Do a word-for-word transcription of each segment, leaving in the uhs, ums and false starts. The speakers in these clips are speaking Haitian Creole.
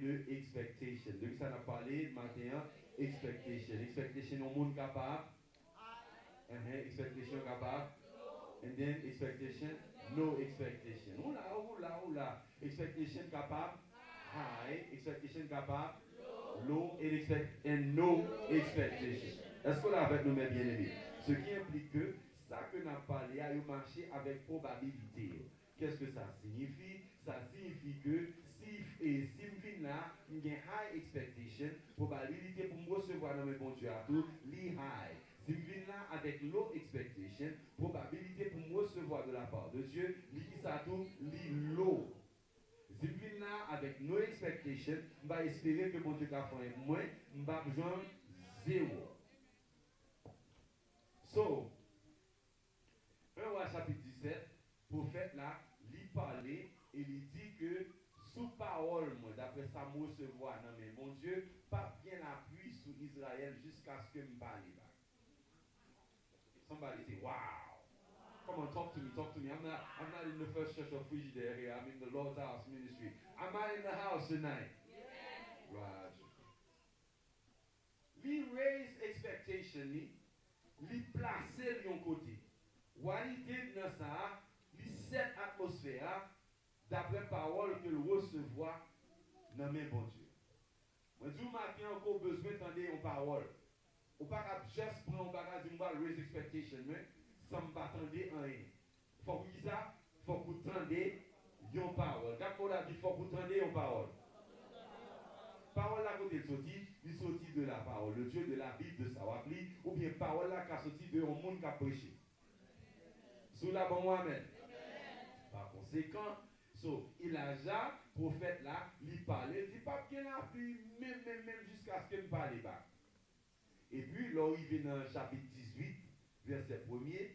de expectation. De ki sa n ap pale maten an? Expectation. Expectation, yon moun kapab. Enhen, expectation kapab. And then expectation, no expectation. Ou la, ou la, ou la. Expectation kapab high, expectation kapab low, and, expect, and no expectation. Èske w la avèk nou, mè byeneme? Ce qui implique que sa ke n ap pale a, yo mache avèk pwobabilite yo. Qu'est-ce que ça signifie? Sa siyifi ke si, e, si m vin la, m gen high expectation, pwobabilite pou m resevwa nan men Bondye a tou, li high. Si m vin la avèk low expectation, pwobabilite pou m resevwa de la part de Dieu, li ki sa tou, li low. Si m vin la avèk no expectation, m pa espere ke Bondye ka fè anyen pou mwen, m p ap jwenn zewo. So, en Wa chapit disèt, pwofèt la, li pale e li di ke sou pawòl mwen, daprè sa m resevwa nan men Bondye, p ap gen lapli sou Izrayèl jiskaske m pale bak. Somebody say, wow. Come on, talk to me, talk to me. I'm not, I'm not in the First Church of Frigidaire here. I'm in the Lord's house ministry. Am I in the house tonight? Glwa a Dye. Li raise expectation li, li plase l yon kote. What he did nan sa a, li set atmosfè a daprè pawòl ke l resevwa nan men Bondye. Mwen di w maten an ke w bezwen tande yon pawòl. Ou pa ka just pran yon bagay di m pral raise expectation mwen san m pa tande anyen. Fòk ou ki sa? Fòk ou tande yon pawòl. Gad kòman w di fòk ou tande yon pawòl. Pawòl la kote l soti? Li soti de la parole de Dieu, de la Bible, de sa w ap li, oubyen pawòl la ka soti de yon moun k ap preche. Si w la ban mwen amèn. Pa konsekan, so, Ilaja, pwofèt la, li pale, li di p ap gen lapli menm, menm, menm jiskaske m pale bak. Epi, lè w rive nan chapit dizuit, vèsè premye,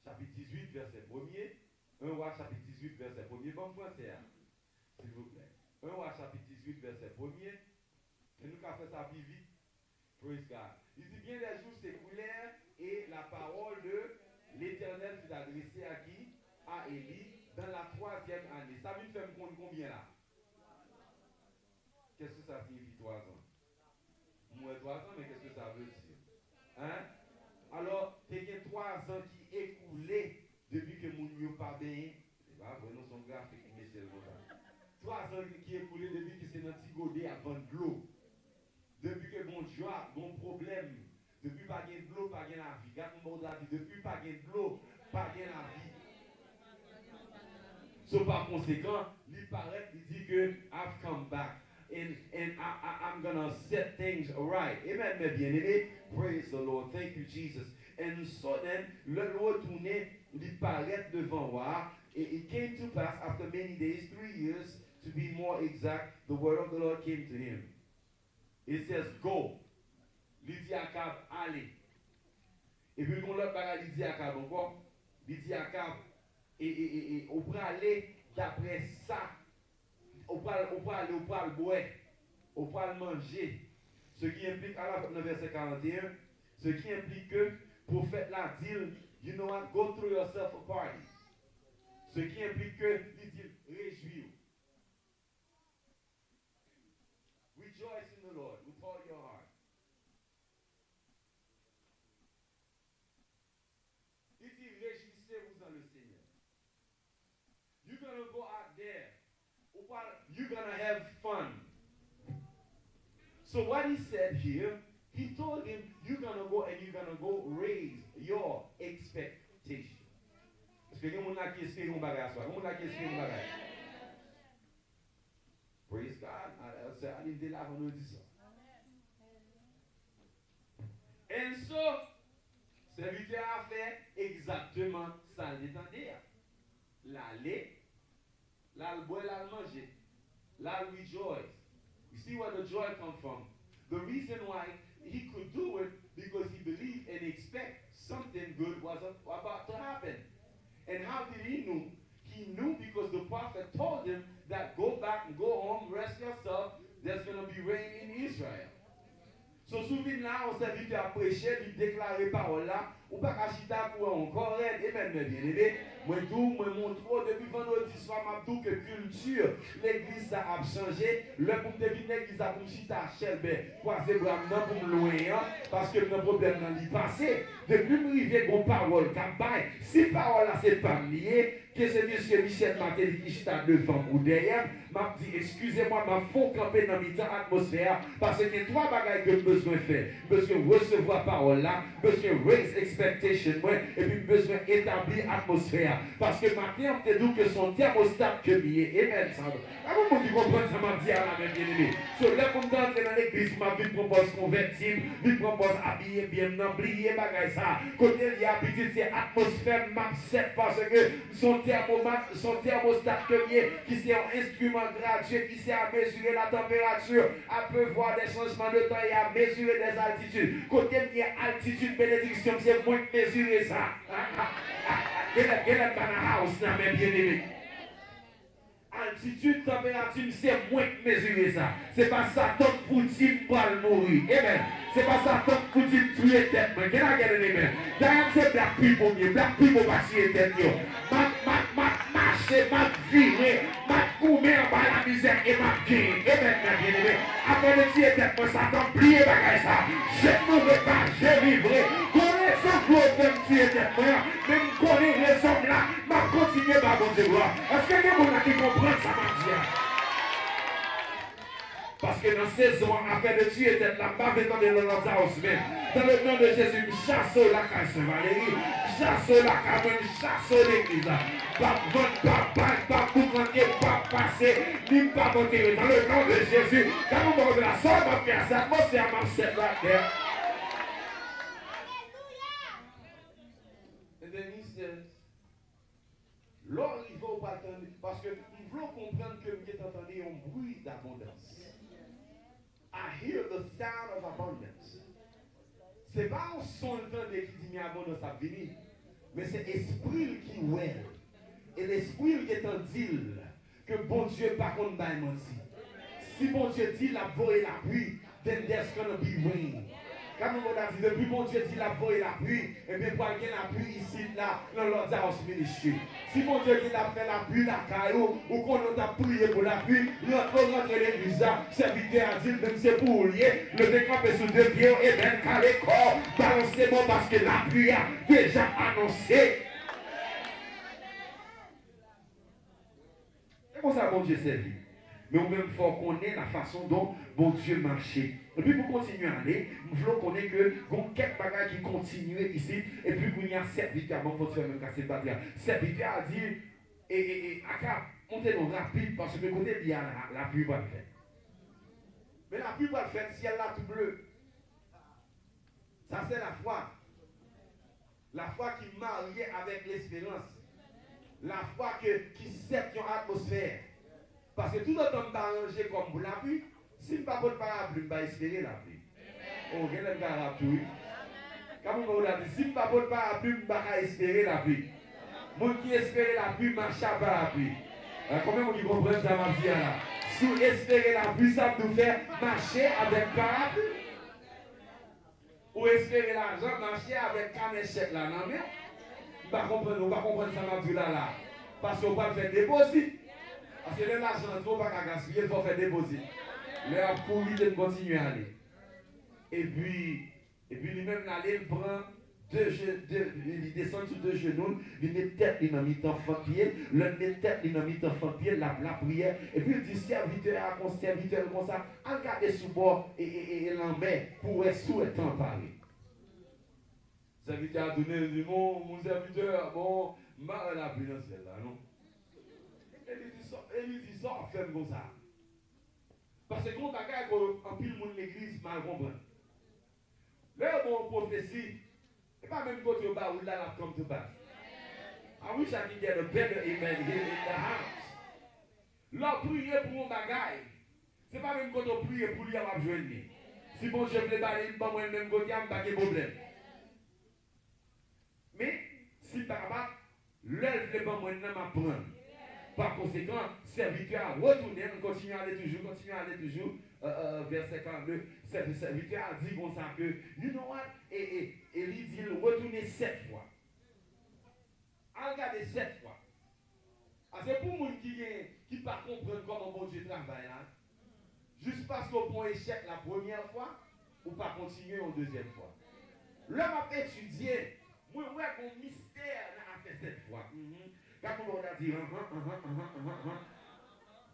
chapit dizuit, vèsè premye, en Wa chapit dizuit, vèsè premye, ban m fransè a, silvouplè. En Wa chapit dizuit, vèsè premye, e nou ka fè sa pi vit. Praise God. Il dit, bien des jours s'écoulèrent et la parole de l'Éternel fut adressée à qui? À Élie, dans la troisième année. Sa vin fè m konn konbyen la? Qu'est-ce que ça signifie trois ans? M wè twa zan, men qu'est-ce que ça veut dire? Hein? Alò, te gen twa zan ki ekoule depi ke moun yo pa benyen. Se pa vre, non, se yon grafik ki mete l konsa. Twa zan ki ekoule depi ke se nan ti gode y ap vann dlo. Depi ke Bondye ap gon pwoblèm. Depi pa gen dlo, pa gen lavi. Gad yon bò w ta di, depi pa gen dlo, pa gen lavi. So, pa konsekan, li parèt, li di ke, I've come back. And, and I, I, I'm gonna set things right. Amen, mes bien-aimés. Praise the Lord. Thank you, Jesus. And so then, lè l retounen, li parèt devan wa a. It came to pass after many days, three years, to be more exact, the word of the Lord came to him. It says, go. Li di Akab, ale. Epi l gen yon lòt bagay li di Akab ankò. Li di Akab, e, e, e, e, ou prale daprè sa. Ou pral, ou prale, ou pral bwè. Ou pral manje. Ce qui implique, al avè m nan vèsè karant e en, ce qui implique que pwofèt la di l, you know what, go throw yourself a party. Ce qui implique que li di l, rejwi w. Rejoice in the Lord with all your heart. Li di, réjouissez-vous dans le Seigneur. You're gonna go out there. Ou pral, you're gonna have fun. So what he said here, he told him, you're gonna go and you're gonna go raise your expectation. Èske gen moun la ki espere yon bagay aswè? Gen moun la ki espere yon bagay? Praise God. A, a, sè Aline te la vandredi sa. And so, sèvitè a fè egzakteman sa l te tande a. L ale, l al bwè, l al manje, l al rejoice. You see where the joy come from? The reason why he could do it because he believed and expect something good was about to happen. And how did he know? He knew because the prophet told him that go back and go home, rest yourself, there's gonna be rain in Israel. So, si w vin la, yon sèvitè ap preche, li deklare pawòl la, Ou pa ka chita kou an ankò rèd. Amen, mè byeneme. Mwen di w, mwen montre w depi vandredi swa, m ap di w ke kilti legliz sa ap chanje. Lè pou m te vin legliz la pou m chita a Chèlbè, kwaze bra m nan pou m lwen an, paske m nan pwoblèm nan li pase. Depi m rive gon pawòl k ap bay, si pawòl la se pa m li ye, ke se mesye Michel Martelly ki chita devan m ou dèyè m, m ap di, eskize mwa, m ap fè w kanpe nan mitan atmosfè a, paske gen twa bagay ke m bezwen fè. M bezwen resevwa pawòl la, m bezwen raise expectation mwen, epi m bezwen etabli atmosfè a. Paske maten an, m te di w ke se yon tèmostat ke m ye. Amen, sa. Pa gen moun ki konprann sa m ap di a la, mè byeneme. So, lè pou m te antre nan legliz, m ap vin pran pòz konvèti m, vin pran pòz abiye byen m nan, bliye bagay sa. Kote l ye a, pitit, se atmosfè m m ap sèt, paske se yon tèmomat, se yon tèmostat ke m ye, ki se yon enstriman gradye, ki sè a mezire la tanperati, à prévoir des changements de temps et à mesurer des altitudes. Kote m ye, altitid benediksyon m, se mwen k mezire sa. Genlè, genlè m pa nan house la, mè byeneme. Altitid, tanperati m, se mwen k mezire sa. Se pa Satan k pou di m pral mouri. Amen. Se pa Satan k pou di m touye tèt mwen. Can I get an amen? Dayè, m se black people m ye. Black people pa tiye tèt yo. M ap, m ap, m ap mache, m ap vire, m ap goumen anba lamizè e m ap genyen. Amen, mè byeneme. Afè de tiye tèt mwen, Satan bliye bagay sa. Je mourrai pas, je vivrai. Gon rezon pou yo fè m tiye tèt mwen an, men m konnen rezon m la, m ap kontinye ba Bondye glwa. Èske gen moun la ki konprann sa m ap di a? Paske nan sezon an, afè de tiye tèt la, m pa vle tande lòt lòt sa osmen. Dans le nom de Jésus, m chase w lakay Sen Valeri, m chase w lakay mwen, m chase w legliz la. M p ap vann, m p ap bay, m p ap boukante, m p ap pase, ni m p ap antere. Dans le nom de Jésus, gade yon bò kote la, sa w ap fè a, se atmosfè a m ap sèt la atè. And then he says, lè w rive, ou pral tande, paske m vle w konprann ke m gentan tande yon bri dabondans. I hear the sound of abundance. Se pa yon son l tande ki di men abondans ap vini, men se espri l ki wè l. E lespri l gentan di l ke Bondye pa konn bay manti. Si Bondye di l ap voye lapli, then there's gonna be rain. Kòman mwen ta di, depi Bondye di l ap voye lapli, ebyen pral gen lapli isit la, nan Lord's House Ministry. Si Bondye di l ap fè lapli lakay ou, ou konnen w t ap priye pou lapli, rantre w rantre legliz la, sèvitè a di l, menm se pou ou l ye, leve kanpe sou de pye w, amen, kale kò w, balanse men w, paske lapli a deja anonse. Se konsa Bondye sèvi. Men ou menm, fò w konnen la façon dont Bondye mache. Epi pou kontinye ale, m vle w konnen ke gon kèk bagay ki kontinye isit, epi kounye a sèvitè a, ban m fè yon ti fè menm kase batri a. Sèvitè a di, e, e, e, Akab, monte non rapid, paske kote l ye a la, lapli pral fèt. Men lapli pral fèt, syèl la tou ble. Sa se lafwa. Lafwa ki marye avèk lesperans. Lafwa ke, ki sèt yon atmosfè. Paske toutotan m pa ranje kò m pou lapli, si m pa pot parapli, m pa espere lapli. O, genlè m ka rap tou, wi. Kòman mwen ta di, si m pa pot parapli, m pa ka espere lapli. Moun ki espere lapli, mache a parapli. Eh, konbyen moun ki konprann sa m ap di a la? Si w espere lapli, sa vle di w fè mache avèk parapli. Ou espere lajan, mache avèk kanè chèk la nan men w. M pa konprann, ou pa konprann sa m ap di w la la. Paske w pral fè depozit. Paske lè lajan antre, w pa ka gaspiye l, fò w fè depozit. Lè ap kouri, te m kontinye ale. Epi, epi li menm l ale, l pran de je, de, li, li desann sou de jenou l, li met tèt li nan mitan fant pye l. Lè l met tèt li nan mitan fant pye l, l ap lapriyè. Epi l di sèvitè a, kon sèvitè l konsa, al gade sou bò e, e, e, e lanmè pou w wè si w wè tan pare. Sèvitè a tounen, li di, "Mon, mon sèvitè, bon, m pa wè lapli nan syèl la, non." E li di, "Sa, e li di, sa w ap fè m konsa?" Paske gen yon bagay ke anpil moun legliz mal konprann. Lè yo ba w yon pwofesi, e pa menm kote yo ba ou l la, l ap come to pass. I wish I could get a better amen here in the house. Lè w priye pou yon bagay, se pa menm kote w priye pou li a w ap jwenn li. Si Bondye vle ba li, li ban mwen l menm kote a, m pa gen pwoblèm. Men, si m pa kapab, lè l vle ban mwen l nan, m ap pran l. Pa konsekan, sèvitè a retounen, l kontinye ale toujou, kontinye ale toujou. euh, euh, vèsè karannde, sèvitè a di konsa ke, you know what? E, e, e li di l retounen sèt fwa. Al gade sèt fwa. Ase pou moun ki gen, ki pa konprann kòman Bondye travay la, jis paske w pran echèk la premyè fwa, ou pa kontinye yon dezyèm fwa. Lè m ap etidye, mwen wè gon mistè nan afè sèt fwa. Mhm. Gad moun bò w ta di, anhan, anhan, anhan, anhan, anhan.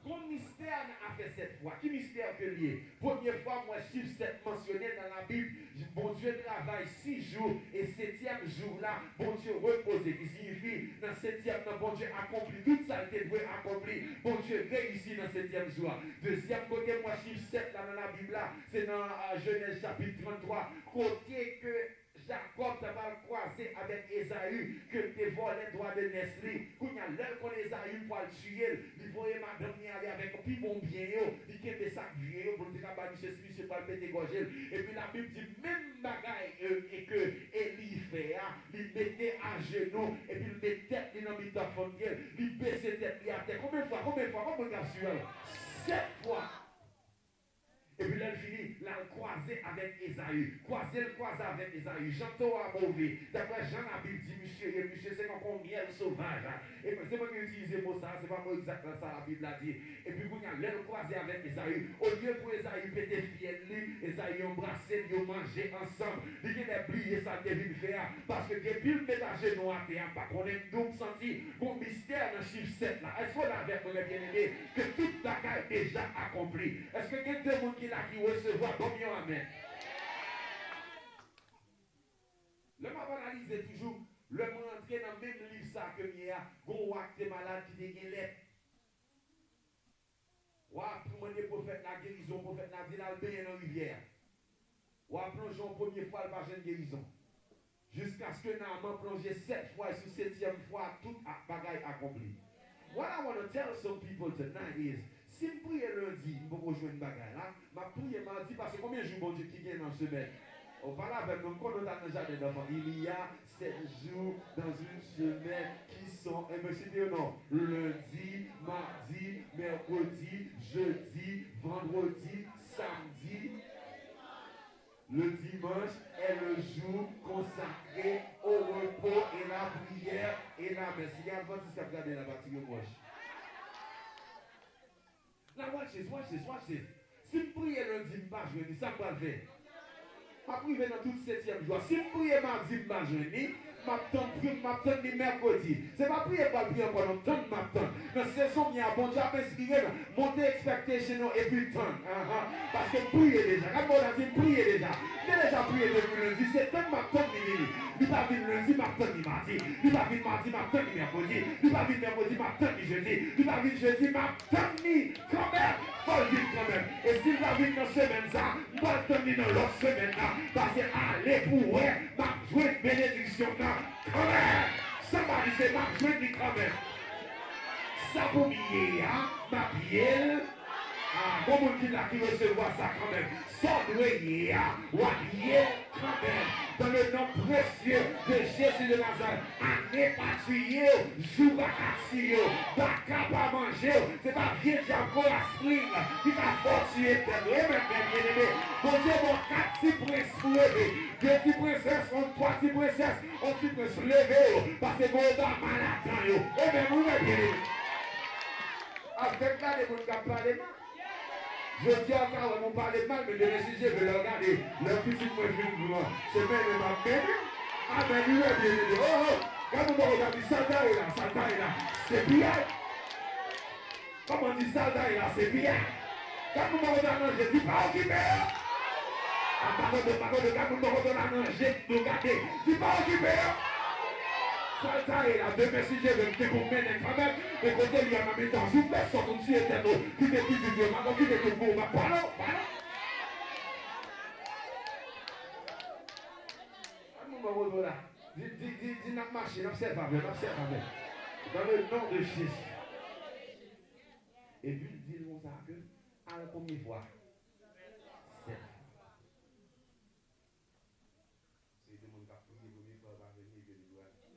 Gon mistè nan afè sèt fwa. Ki mistè ke l ye? Premye fwa m wè chif sèt mansyone nan Labib, Bondye travay sis jou e setyèm jou la, Bondye repoze, ki siyifi nan setyèm nan, Bondye akonpli tout sa l te dwe akonpli. Bondye reyisi nan setyèm jou a. Dezyèm kote m wè chif sèt la nan Labib la, se nan, a, Jenèz chapit tranntwa, kote ke Jakòb ta pral kwaze avèk Ezayi, ke l te vòlè dwa de nès li. Kounye a, lè l konn Ezayi pral tiye l, li voye madanm li ale avèk pi bon byen yo, li kenbe sa k vye yo pou l te ka bay misye si misye pral pete gòj li. Epi Labib di, menm bagay, e, e ke Eli fè a, li mete ajenou, epi l met tèt li nan mitan fanm pye l, li bese tèt li atè. Konbyen fwa? Konbyen fwa? Konbyen moun k ap swiv la? Sèt fwa. Epi lè l fini, l al kwaze avèk Ezayi. Kwaze l kwaze avèk Ezayi. Jan to a move. Daprè jan Labib di misye ye, misye se tankou yon myèl sovaj. E se mwen ki itilize mo sa a, se pa mo egzak la sa Labib la di. Epi kounye a, lè l kwaze avèk Ezayi, olye pou Ezayi pete fyèl li, Ezayi anbrase l, yo manje ansanm. Li genlè bliye sa l te vin fè a. Paske depi l met ajenou atè a, m pa konnen m di w m santi gon mistè nan chif sèt la. Èske w la avèk mwen, lè byeneme, ke tout bagay deja akonpli? Èske gen de moun ki la ki resevwa? Ban m yon amèn. Lè m ap analize toujou, lè m rantre nan menm liv sa ke m ye a, gon wa ki te malad ki te gen lèp. Wa a mande pwofèt la gerizon, pwofèt la di l al benyen nan rivyè a. Wa a plonje yon premye fwa, l pa jwenn gerizon. Jiskaske Naaman plonje sèt fwa, e sou setyèm fwa, tout a, bagay akonpli. What I wanna tell some people tonight is, si m priye lendi, m poko jwenn bagay la, m ap priye madi, paske konbyen jou Bondye ki gen nan semèn? Ou pale avè m non, m konnen w t al nan jaden danfan. Il y a sept jours dans une semaine qui sont, e mwen site yo non, lendi, madi, mèkredi, jedi, vandredi, samdi. Le dimanche est le jour consacré au repos et la prière et la messe. Si gen advantis k ap gade la, pa tire mòch. Now watch this, watch this, watch this. Si m priye lendi, m pa jwenn li, sa m pral fè? M ap rive nan tout setyèm jou a. Si m priye madi, m pa jwenn li, m ap tann, m ap tann li mèkredi. Se pa priye m pral priye ankò non, tann m ap tann. Nan sezon m ye a, Bondye ap enspire m. Monte expectation ou epi tann. Ahan. Paske m priye deja. Gad bò w la di m priye deja. M te deja priye depi lendi. Se tann m ap tann li vini. Li pa vin lendi, m ap tann li madi. Li pa vin madi, m ap tann li mèkredi. Li pa vin mèkredi, m ap tann li jedi. Li pa vin jedi, m ap tann li kanmenm. Fò l vin kanmenm. E si l pa vin nan semèn sa, m pral tann li nan lòt semèn nan. Pase ale pou w wè, m ap jwenn benediksyon nan kanmenm. Somebody say, m ap jwenn li kanmenm. Sa pou m ye a, m ap ye l. Ah, gon moun ki la ki resevwa sa kanmenm. Sa w dwe ye a, w ap ye l kanmenm. Dans le nom précieux de Jésus de Nazareth, ane pa tiye w, jou pa ka tiye w, baka pa manje w. Se pa vye dyab Coral Spring ki ka fè w tiye tèt ou. Amen, men byeneme. Bondye ba w kat ti prens pou reve. De ti prensès, yon twa ti prensès, yon ti prens leve yo. Pase gen Obama ladan yo. Amen, wi, men byeneme. Avèk la, de moun k ap pale mal. Jodi a, w ka wè m ou pale m mal, men demen si Dye vle, lè w gade, lè pitit mwen vin gran, se mennen m ap mennen. Amèn, wi, men byeneme. Oh, oh, gad moun bò kote a di, sa l ta ye la, sa l ta ye la, se piyay. Kòman di sa l ta ye la, se piyay. Gad moun bò kote a nan je, di pa okipe yo. A pa kote, pa kote, gad moun bò kote a nan je, nou gade, di pa okipe yo. Sa l ta ye la, demen si Dye vle, m gen pou mennen kanmenm. Men kote li a nan mitan, si w fè sòt ou tiye tèt ou, kite pitit yo, m ap kite tout pou ou, m ap pale w, pale w. Gad moun bò kote w la. Di, di, di, di n ap mache, n ap sèvi avè w, n ap sèvi avè w. Dans le nom de Jésus. Epi l di l konsa ke, al konbyen fwa? Sèt fwa. Se de moun k ap priye premye fwa, yo pa jwenn li, yo dekouraje.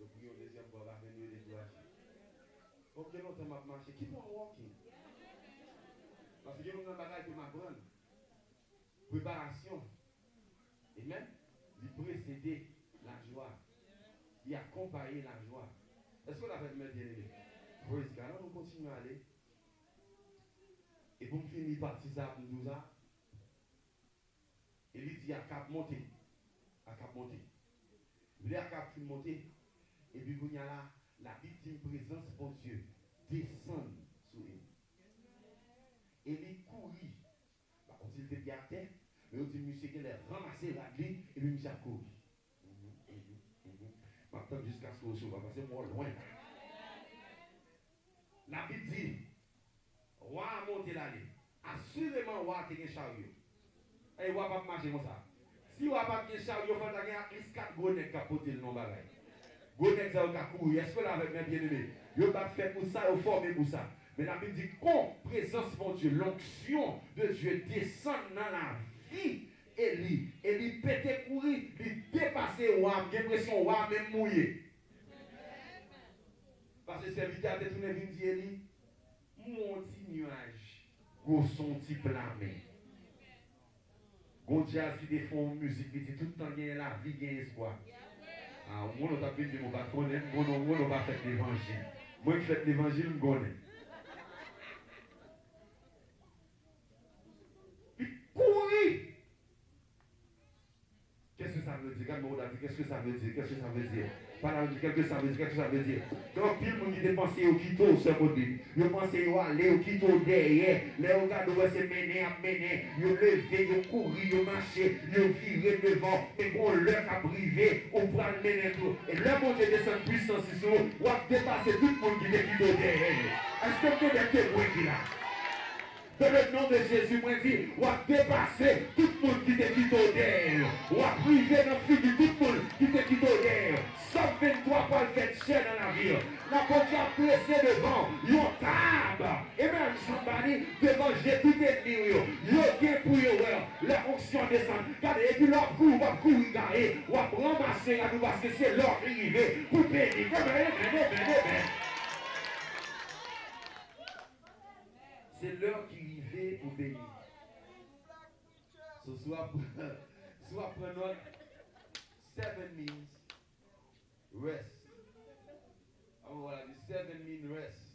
Yo priye yon dezyèm fwa, yo pa jwenn li, yo dekouraje. Bon, gen lontan m ap mache, keep on walking. Paske gen yon nan bagay ke m aprann. Preparasyon, amen, li presede lajwa. Li akonpaye lajwa. Èske w la avèk mwen, byeneme? Praise God. Ann nou kontinye ale. E pou m fini pati sa, pou m di w sa. E li di, Akab monte. Akab monte. Lè Akab fin monte, epi kounye a la, Labib di m prezans Bondye desann sou Eli. Eli kouri. Pa konn si l te pye atè, men yo di misye genlè ranmase rad li, epi misye ap kouri. Mhm, mhm, mhm. M ap tann jiskaske w resevwa, paske m wè w lwen la. Labib di, wa a monte l ale. Asireman, wa a te gen charyo. E wa p ap mache konsa. Si wa pa t gen charyo, fò l ta gen atlis kat gwo nèg k ap pote l nan yon bagay. Gwo nèg sa yo ka kouri. Èske w la avèk mwen, byeneme? Yo bat fè pou sa, yo fòme pou sa. Men Labib di, kon prezans Bondye, l'onction de Dieu desann nan lavi Eli. Eli pete kouri, li depase wa, m gen enpresyon wa menm mouye. Paske sèvitè a te tounen vin di Eli, m wè yon ti nyaj gwo son yon ti pla men. Gon djaz ki te fè yon mizik, li di, tout tan genyen lavi, gen espwa. A, yon moun t ap vin di m ou pa t konnen, m konnen yon moun ou pa fèt levanjil. Mwen k fèt levanjil, m konnen. Li kouri! Qu'est-ce que ça veut dire? Gade mwen, di, qu'est-ce que ça veut dire? Qu'est-ce que ça veut dire? Pale avè m, di, qu'est-ce que ça veut dire? Qu'est-ce que ça veut dire? Gen anpil moun ki te panse yo kite w, sè Claudine. Yo panse yo ale, yo kite w dèyè. Lè yo gade w, wè se mennen y ap mennen. Yo leve, yo kouri, yo mache, yo vire devan w. Men gon lè k ap rive, ou pral mennen tou. E lè Bondye desann pwisans li sou ou, w ap depase tout moun ki te kite w dèyè yo. Èske m gen de temwen ki la? Dans le nom de Jésus, mwen di, w ap depase tout moun ki te kite w dèyè yo. W ap rive nan figi tout moun ki te kite w dèyè yo. Sòm venntwa pral fèt chè nan lavi w. Lapot yo ap drese devan w yon tab. Amen, somebody, devan je tout ènmi w yo. Yo gen pou yo wè w. Lè onksyon an desann. Gade, epi lè w ap kouri, w ap kouri gaye. W ap ranmase rad ou paske se lè w ki rive pou beni. Amen, amen, amen, amen. Se lè ki rive pou beni. So, si w ap, si w ap pran nòt, seven means rest. An wè la di, seven mean rest.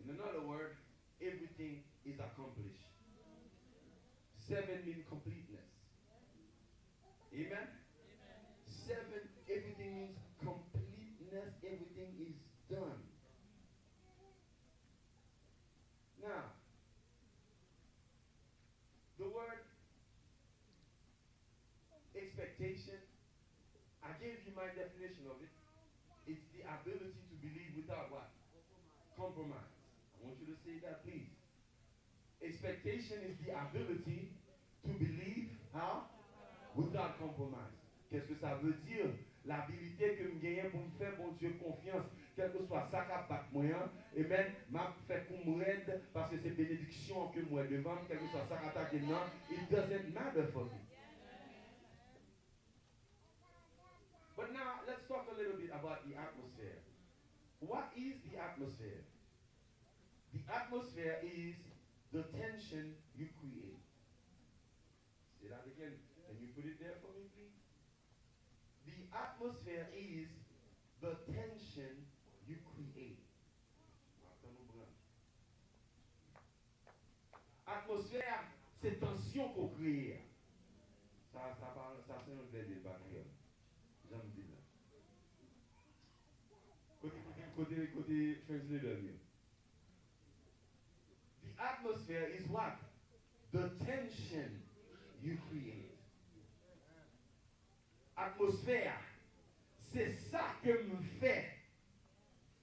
In another word, everything is accomplished. Seven mean completeness. Amen? Seven, everything means completeness, everything is done. Now, the word expectation, I gave you my definition of it. It's the ability to believe without what? Compromise. I want you to say that, please. Expectation is the ability to believe, how? Without compromise. Qu'est-ce que ça veut dire? Labilite ke m genyen pou m fè Bondye konfyans, kèlkeswa sa k ap bat mwen an. Amen. M ap fè kou m rèd, paske se benediksyon an ke m wè devan m, kèlkeswa sa k atake m nan. It doesn't matter for me. But now, let's talk a little bit about the atmosphere. What is the atmosphere? The atmosphere is the tension you create. Say that again. Can you put it there for me, please? The atmosphere is the tension you create. Mwen ap tann ou pran. Atmosfè a, se tansyon ke w kreye a. Sa, sa pa, sa se yon vèb, li pa kreyòl. Jan m di l la. Kote, kote, kote, kote translator m yo? The atmosphere is what? The tension you create. Atmosfè a, se sa ke m fè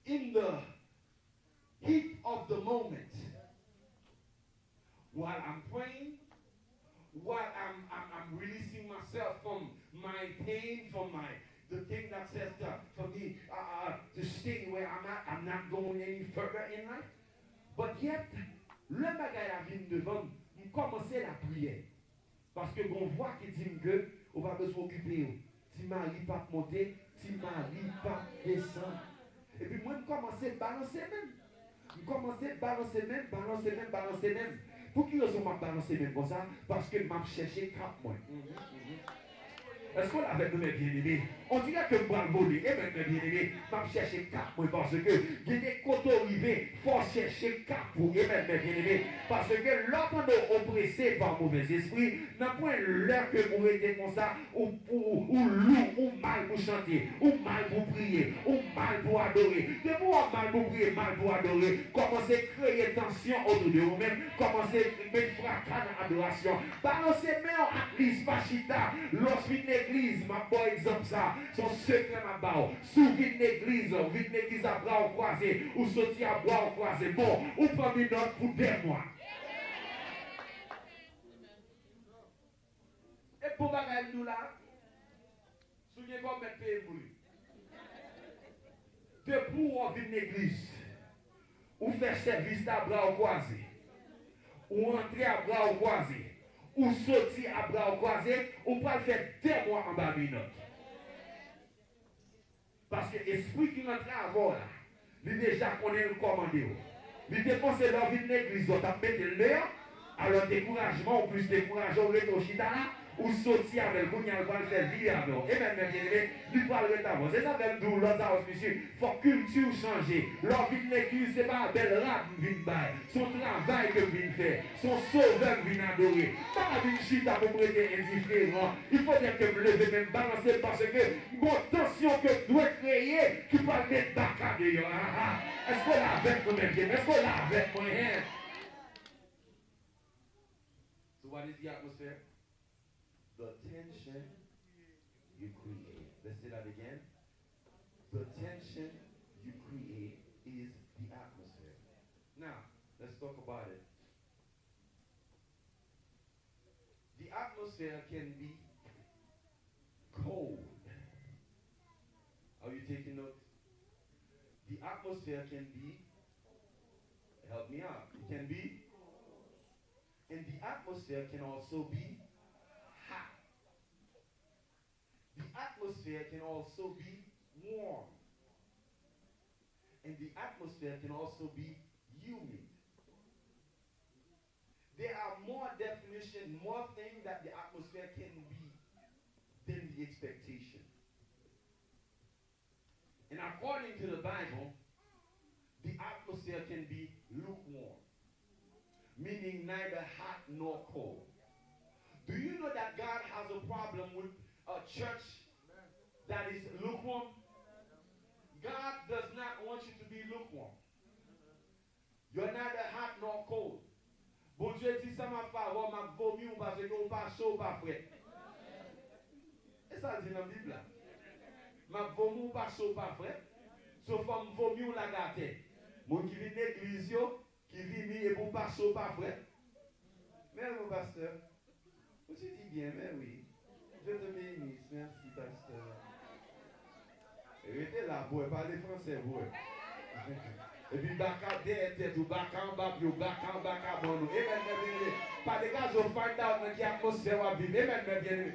in the heat of the moment. While I'm praying, while I'm, I'm, I'm releasing myself from my pain, from my, the thing that says to, for me, uh, uh, to stay where I'm at, I'm not going any further in life. But yet, lè bagay la vin devan m, m kòmanse lapriyè. Paske gon vwa ki di m ke ou pa bezwen okipe yo. Ti mari p ap monte, ti mari p ap desann. Epi mwen, m kòmanse balanse menm. M kòmanse balanse men m, balanse men m, balanse men m. Pou ki rezon m ap balanse men m konsa? Paske m ap chèche kap mwen. Èske w la avèk nou, mè byeneme? On dirè ke m pral vole. Amen, mè byeneme. M ap chèche kap mwen paske gen de kote w rive, fò w chèche kap ou. Amen, mè byeneme. Paske lè w tande w oprese pa movèzespri, nan pwen lè ke ou rete konsa, ou, ou, ou lou, ou mal pou chante, ou mal pou priye, ou mal pou adore. Depi w ap mal pou priye, mal pou adore, kòmanse kreye tansyon otou de ou menm, kòmanse met fraka nan adorasyon. Balanse men w, at least pa chita. Lè w fin legliz, m ap ba w egzanp sa, se yon sekrè m ap ba w. Si w vin legliz, ou vin legliz a bra w kwaze, ou soti a bra w kwaze, bon, ou pran minòt pou dè mwa. E bon bagay m di w la, si w gen kòb, mèt peye m pou li. Depi w vin legliz, ou fè sèvis la bra w kwaze, ou antre a bra w kwaze, ou soti a bra w kwaze, ou pral fè dè mwa anba minòt. Paske espri ki rantre avè w la, li deja konnen l kòmande w. Li te panse lè w vin legliz la, w t ap mete l deyò. Alò, dekourajman ou plis dekouraje, w rete w chita la, ou soti avè l. Kounye a, l pral fè vire avè w. Amen, mè byeneme, li pral ret avè w. Se sa fè m di w, Lòzawòs, mesye, fòk kilti w chanje. Lè w vin legliz, se pa bèl rad m vin bay. Se yon travay ke m vin fè. Se yon Sovè m vin adore. M pa ka vin chita pou m rete endiferan. Il faudrait ke m leve men m balanse l paske gon tansyon ke m dwe kreye ki pral met baka deyò. Ah, ah. Èske w la avèk mwen, mè byeneme? Èske w la avèk mwen? Hein? So what is the atmosphere? The tension you create. Let's say that again. The tension you create is the atmosphere. Now, let's talk about it. The atmosphere can be cold. Are you taking notes? The atmosphere can be, help me out. It can be, and the atmosphere can also be hot. The atmosphere can also be warm. And the atmosphere can also be humid. There are more definition, more things that the atmosphere can be than the expectation. And according to the Bible, the atmosphere can be lukewarm, meaning neither hot nor cold. Do you know that God has a problem with a church that is lukewarm? God does not want you to be lukewarm. You're neither hot nor cold. Bondye di sa m ap fè avè w, m ap vomi w paske w pa cho, w pa frèt. E sa l di nan Bib la. M ap vomi w pa cho, w pa frèt. So fò m vomi w lage atè. Moun ki vin legliz yo, ki vini epi w pa cho, w pa frèt. Mèsi, pastè. Ou ti di byen, mè wi. Dieu te bénisse. Mèsi, pastè. Rete la, bwè. Pale fransè, bwè. Epi baka dèyè tèt ou, baka anba pye w, baka anba kabann ou. Amen, mè byeneme. Pa degaje w, find out nan ki atmosfè w ap viv. Amen, mè byeneme.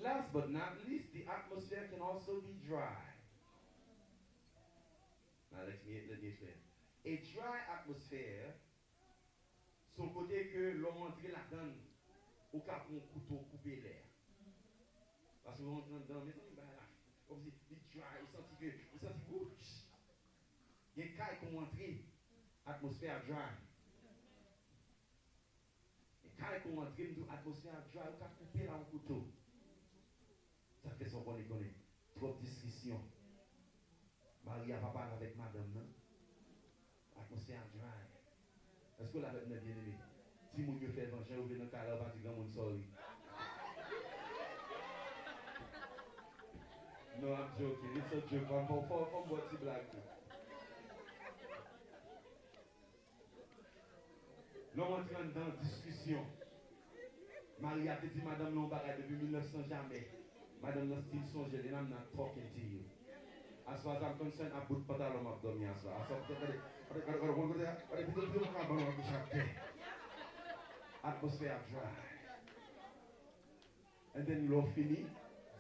Last but not least, the atmosphere can also be dry. Now, let me, let me explain. A dry atmosphere se yon kote ke lè w antre ladan l, ou ka pran yon kouto koupe lè a. Paske lè w antre anndan, mezanmi, bagay la, kòmsi li dry, ou santi ke, ou santi, wouch! Gen kay kon w antre, atmosfè a dry. Gen kay kon w antre, m di w, atmosfè a dry, ou ka koupe l a yon kouto. Sa k fè sa w konnen, konnen. Twòp diskisyon. Mari a pa pale avèk madanm nan. Atmosfè a dry. Èske w la avèk mwen, byeneme? Timoun yo fè van, jan yo vle nan kay la, yo pa di granmoun sorry. No, I'm joking. It's a joke. Fò, fò, fò m ba w ti blag tou. Lè w antre anndan diskisyon, mari a te di madanm nan yon bagay depi mil nèf san jamè. Madanm nan still sonje l, and I'm not talking to you. As far as I'm concerned, ap bout pantalon m ap dòmi aswè. Aswè, gade, gade, gade, gade, gade, gade, pito, pito, m ka ban nou akouche atè. Atmosfè a dry. And then, lè w fini,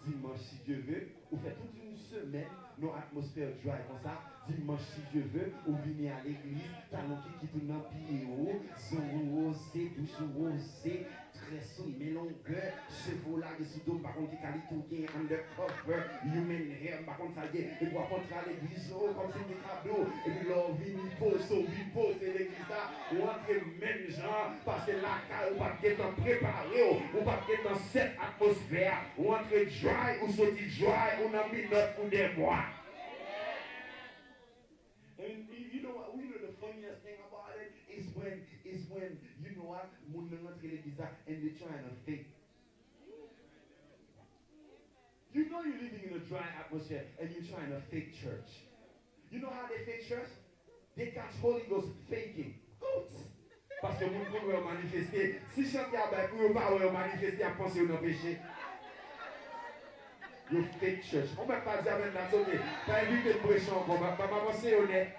dimanch, si Dye ve, ou fè tout yon semèn. Men, nan atmosfè dry konsa, dimanch, si Dye ve, ou vini a legliz, talon kikit ou nan pye w, zong ou woze, bouch ou woze, très sou men longè, cheve w lage sou do, m pa konn ki kalite w gen, undercover, human hair, m pa konn sa l ye, epi w ap antre a legliz, o, kòmsi m te ka di w, epi lè w vini poze w, vin poze legliz la, w antre menm jan, paske lakay ou pa t gentan prepare w, ou pa t gentan sèt atmosfè a, ou antre dry, ou soti dry, ou nan minòt pou dè mwa. And you, you know what? You know the funniest thing about it is when, is when, you know what? Moun nan rantre legliz la and they trying to fake. You know you're living in a dry atmosphere and you're trying to fake church. You know how they fake church? They catch Holy Ghost faking. Oops! Paske moun konn wè yo manifeste. Si chante a bay pou yo pa wè yo manifeste, y ap panse yo nan peche. Yo fake church. Ou mèt pa di amèn la, it's okay. Pa envite m preche ankò. M ap, m ap avanse yo nèt.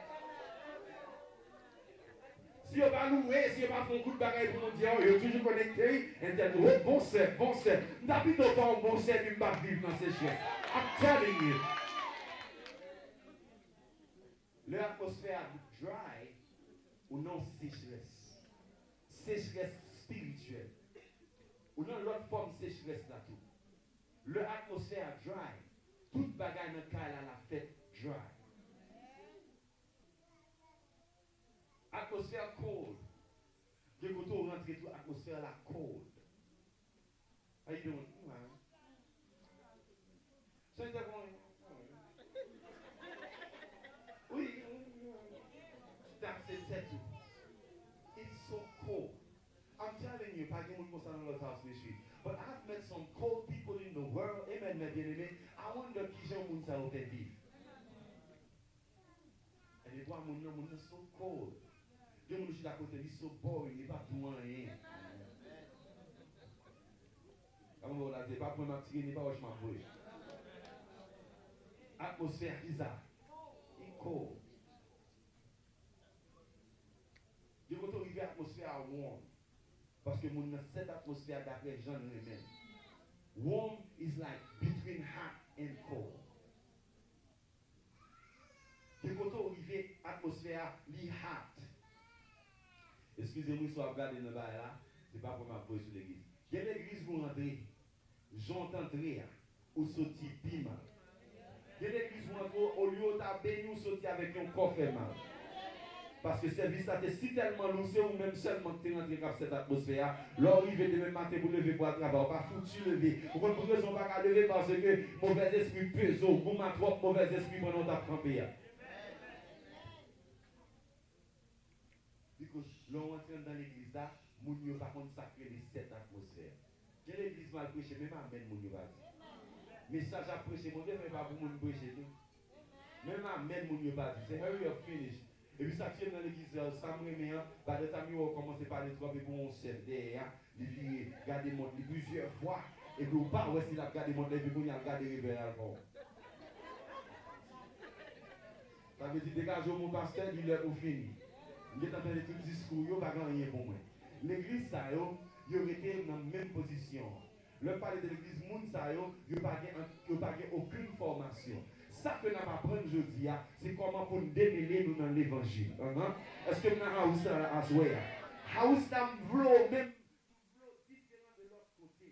Si yo pa louwe, si yo pa fè yon kout bagay pou moun di, oh, yo toujou konekte, wi. Entèl, oh, bon sè, bon sè. M ta pito pa yon bon sè, epi m pa viv nan sechrès. I'm telling you. Lè atmosfè a dry, ou nan sechrès. Sechrès espirityèl. Ou nan lòt fòm sechrès la tou. Lè atmosfè a dry, tout bagay nan kay la, l ap fèt dry. Atmosfè cold. Gen kote w rantre tou, atmosfè la cold. How you doing? I'm fine. So you talk on. Wi. That's it, c'est tout. It's so cold. I'm telling you, pa gen moun konsa nan lòt house ministry. But I've met some cold people in the world. Amen, men byeneme. I wonder kijan moun sa yo fè viv. E de pwa moun nan, moun nan so cold. Gen moun ou chita kote li so boring, li pa di w anyen. Kòman w la di, pa pran m ap tire, ni pa wòch m ap voye. Atmosfè a ki sa? Li cold. Gen kote w rive atmosfè a warm. Paske moun nan sèt atmosfè a dapre jan l renmen l. Warm is like between hot and cold. Gen kote w rive, atmosfè a, li hot. Eskize m wi, si w ap gade nan bagay la, se pa pwen m ap voye sou legliz. Gen legliz ou rantre, jan w t antre a, ou soti pi mal. Gen legliz ou antre, olye yo ta beni w, soti avèk yon kò fè mal. Paske sèvis la te si tèlman lou, se ou menm sèlman ki te rantre k ap sèt atmosfè a. Lè w rive demen maten pou leve pou al travay, ou pa fouti leve. Ou konn pou rezon ou pa ka leve? Paske movèzespri peze w, goumen twòp, movèzespri pandan w t ap kanpe a. Because lè w antre anndan legliz la, moun yo pa konn sa k rele sèt atmosfè. Gen legliz m al preche, menm amèn moun yo pa di. Mesaj ap preche, Bondye fè pa pou moun preche tou. Menm amèn moun yo pa di. Se hurry up, finish. Epi sa k fè m nan legliz la, sa m renmen an, by the time yo wè w kòmanse pale twòp epi w yon sèf dèyè a, li vire, gade mont li plizyè fwa, epi w pa wè si l ap gade mont la, epi kounye a l gade revè a l pa wè w. Sa vle di, degaje w mon pastè, li lè pou fini. M gentan tande tout diskou yo, pa gen anyen pou mwen. Legliz sa yo, yo rete nan menm pozisyon an. Lè m pale de legliz, moun sa yo, yo pa gen, yo pa gen okenn fòmasyon. Sa ke n ap aprann jodi a, se kòman pou n demele nou nan levanjil. Ahan. Èske m nan house la aswè a? House la, m vle w menm, m vle w diferan de lòt kote.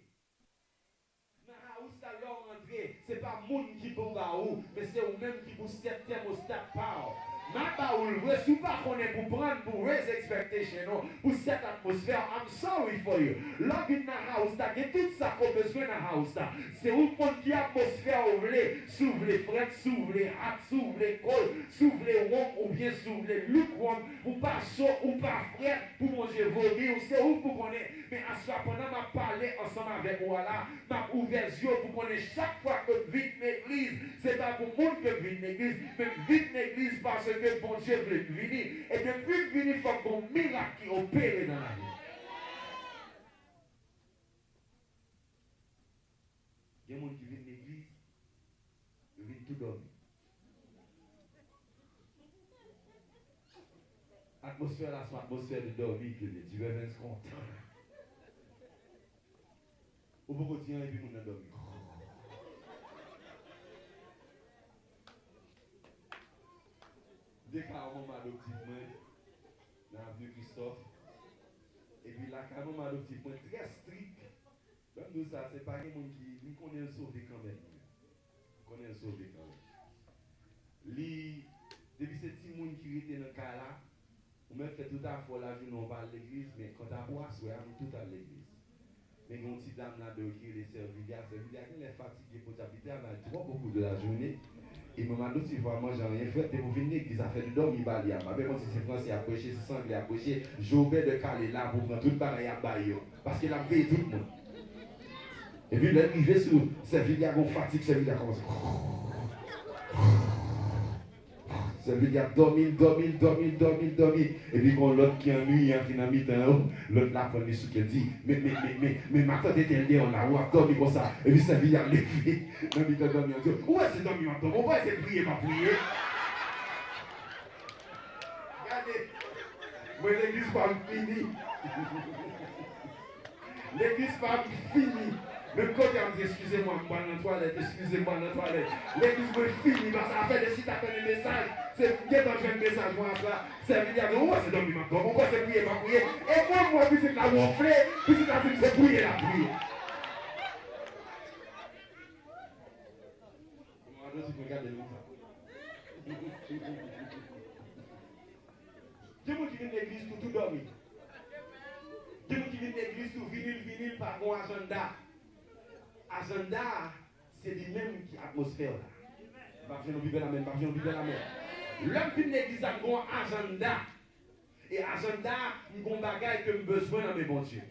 Nan house la, lè w rantre, se pa moun ki pou ba ou, men se ou menm ki pou sèt tèmosta pa w. M a ba ou l vre, si w pa konnen pou pran, pou raise expectation ou, pou sèt atmosfè, I'm sorry for you. Lè w vin nan house la, gen tout sa ke w bezwen nan house la. Se ou k konn ki atmosfè ou vle, si w vle frèt, si w vle hot, si w vle cold, si w vle warm oubyen si w vle lukewarm, ou pa cho, ou pa frèt, pou Bondye vomi w, se ou k pou konnen. Men aswè a, pandan m ap pale ansanm avèk ou a la, m ap ouvè zye w pou konnen chak fwa ke m vin legliz, se pa pou moun ke m vin legliz, men m vin legliz paske Bondye vle m vini. E depi m vini, fòk gon mirak ki opere nan lavi m. Gen moun ki vin legliz, yo vin tou dòmi. Atmosfè la se yon atmosfè de dòmi ke li ye. Divèvens kontan. Ou poko di anyen epi moun nan dòmi. De ka manman adoptif mwen nan Avenue Christophe. Epi lakay manman adoptif mwen trè strik. Lè m di w sa, se pa gen moun ki, m konnen l sove kanmenm. M konnen l sove kanmenm. Li, depi se timoun ki rete nan kay la, ou mèt fè tout afè w lajounen w pa al legliz, men kanta pou aswè a, nou tout al legliz. Men gen yon ti dam ladan yo ki rele Sè Vilya. Sè Vilya genlè fatige, podyab, li travay twò bokou de la jounen. E mwen, m adoptif, pa manje anyen frèt, depi w vin legliz, afè de dòmi ba li a. M pa konn si se fransè y ap preche, si se anglè y ap preche. Jobè de kale la pou pran tout bagay y ap ba yo. Paske l ap veye tout moun. Epi lè l rive sou Sè Vilya, gon fatig, Sè Vilya kòmanse. Sè Vilya dòmi, dòmi, dòmi, dòmi, dòmi. Epi gon lòt ki annwiyan ki nan mitan yo. Lòt la pran li sou kè di, men, men, men, men, men matant entèl deyò la, w ap dòmi konsa. Epi Sè Vilya leve nan mitan dòmi an di, ou wè se dòmi m ap dòmi, ou wè se priye m ap priye. Gade, mwen legliz pa m fini. Legliz pa m fini. Menm kote a m di, eskize mwen, m pral nan twalèt, eskize m, m pral nan twalèt. Legliz mwen fini, paske afè de chita tande mesaj, se m gentan jwenn mesaj mwen ap la. Sè Vilya di, ou wè se dòmi m ap dòmi, ou kwè se priye m ap priye. E mwen, m wè pitit la wonfle, pitit la di m se priye l ap priye. Mwen adoptif mwen gade l konsa. Gen moun ki vin legliz tou, tou dòmi. Gen moun ki vin legliz tou, vini l, vini l, pa gon ajanda. Ajanda a, se li menm ki atmosfè la. M p ap jwenn yon pi bèl amèn, m p ap jwenn yon pi bèl amèn. Lè m vin legliz la, m gon ajanda. E ajanda a, m gon bagay ke m bezwen nan men Bondye.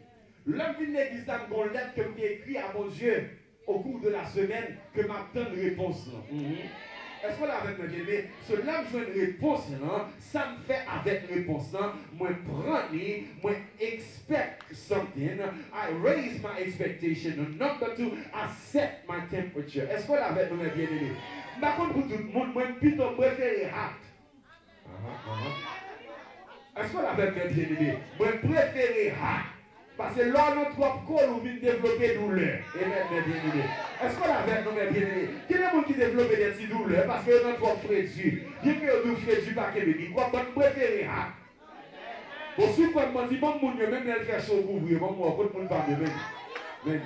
Lè m vin legliz la, m gon lèt ke m te ekri a Bondye au cours de la semaine ke m ap tann repons lan. Mhm. Èske w la avèk mwen, byeneme? So, lè m jwenn repons lan, sa m fè avèk repons lan, mwen pran li, mwen expect something, I raise my expectation. And number two, I set my temperature. Èske w la avèk mwen, byeneme? M pa konn pou tout moun, mwen m pito m prefere hot. Ahan, ahan. Èske w la avèk mwen, byeneme? Mwen prefere hot. Paske lè w nan twòp cold, ou vin devlope doulè. Amen, mè byeneme. Èske w la avèk nou, mè byeneme? Gen de moun ki devlope de ti doulè paske yo nan twòp fredi. Byen ke yo di w fredi pa kenbe mikwòb, but m prefere hot. Bon, si w kwè m manti, ban m moun yo, menm lè l fè cho, kouvri yo, ban m wè kote moun pa m yo, menm. Menm,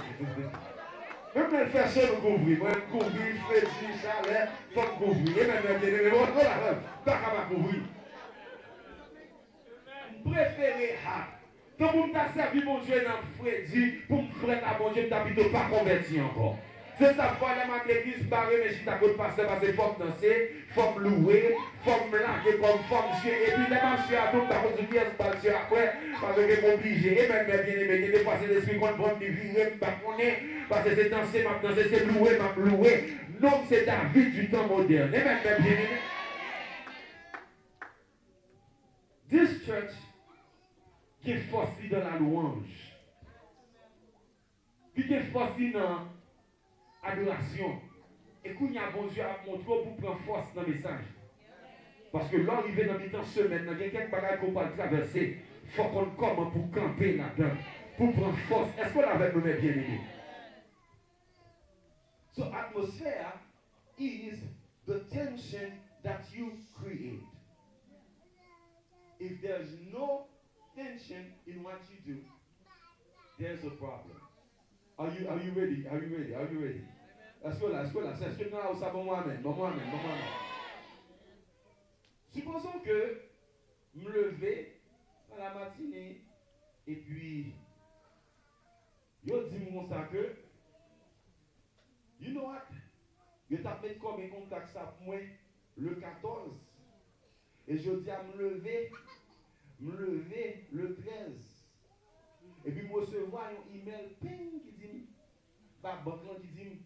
menm lè l fè cho, nou kouvri. Mwen, m kouvri, fredi, chalè, fò m kouvri. Amen, mè byeneme. Bon, bon, la, m pa ka pa kouvri. M prefere hot. Tankou m ta sèvi Bondye nan fredi, pou m frèt a Bondye, m ta pito pa konvèti ankò. Se sa k fè lè m al legliz, m pa renmen chita kot pastè, paske fò m danse, fò m louwe, fò m lage kò m, fò m sye. Epi lè m ap sye a tou, m pa konn sou kiyès m pral sye apre, paske m oblije. Amen, mè byeneme, gen defwa Sentespri konn pran m, li vire m, m pa konnen, paske se danse m ap danse, se louwe m ap louwe. Non m se David du temps moderne. Amen, mè byeneme. This church gen fòs li dans la louange. Li gen fòs li nan adorasyon. E kounye a, Bondye ap montre w pou pran fòs nan mesaj. Paske lè w rive nan mitan semèn nan, gen kèk bagay ke w pral travèse, fò w konn kòman pou kanpe ladan, pou pran fòs. Èske w la avèk mwen, mè byeneme? So, atmosfè a is the tension that you create. If there's no tension in what you do, there's a problem. Are you, are you ready? Are you ready? Are you ready? Èske w la? Èske w la? Èske m nan la ou sa? Ban mwen amèn. Ban mwen amèn. Ban mwen amèn. Supposons que m leve nan la matinée, epi yo di m konsa ke, you know what? Yo t ap met kòm en kontak sa pou mwen le katòz. E jodi a, m leve, m leve le trèz. Epi m resevwa yon email, ping, ki di m, pa bank lan, ki di m,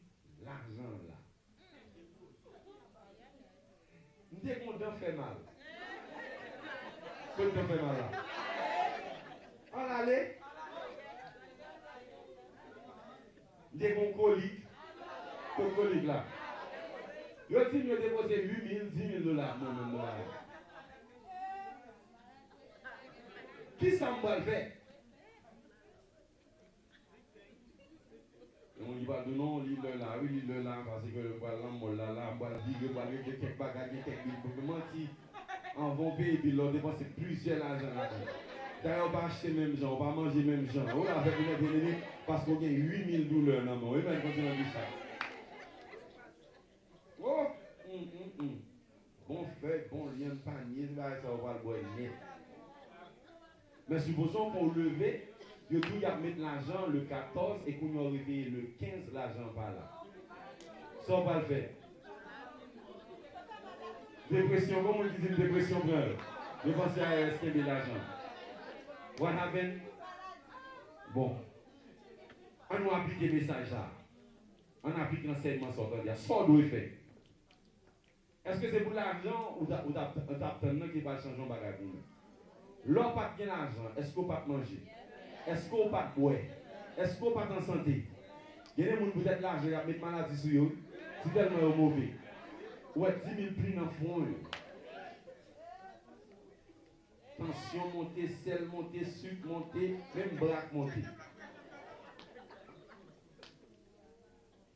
lajan an la. M te gen yon dan fè mal. Kot dan fè mal la? An l ale. M te gen yon kolik. Kot kolik la? Yo di m yo depoze uit mil, dis mil dola mwen menm nan la. Kisa m pral fè? Gen moun ki pral di w non, li lè la, wi, li lè la, paske l pral nan mòl la, la, m pral vire, m pral regle kèk bagay, gen kèk bil pou m manti. Anvan w peye bil la, w depanse plizyè lajan ladan l. Dayè, w pa achte menm jan, w pa manje menm jan. Ou la avèk ou nèt enemi paske w gen uit mil doulè nan men w. Amen, kontinye di sa. Oh! Hum, hum, hum. Bon fèy, bon lyann, panye, se bagay sa yo pral bwè nèt. Men sipozon kon w leve, yo di w y ap met lajan le katòz e kounye a w reveye le kenz, lajan an pa la. Sa w pral fè? Depresyon, gon moun ki di m depresyon pran l. Yo panse I R S kenbe lajan. What happened? Bon. An nou aplike mesaj sa. Ann aplike ansèyman sa w tande a. Sa w dwe fè? Èske se pou lajan ou ta, ou ta, ou t ap tann nan ki pral chanje yon bagay pou mwen? Lè w pa t gen lajan, èske w pa t manje? Èske w pa t bwè? Èske w pa t an sante? Gen de moun poutèt lajan y ap met maladi sou yo, wi. Si tèlman yo move. Ou wè di mil pli nan fwon yo. Tansyon monte, sèl monte, sik monte, menm brak monte.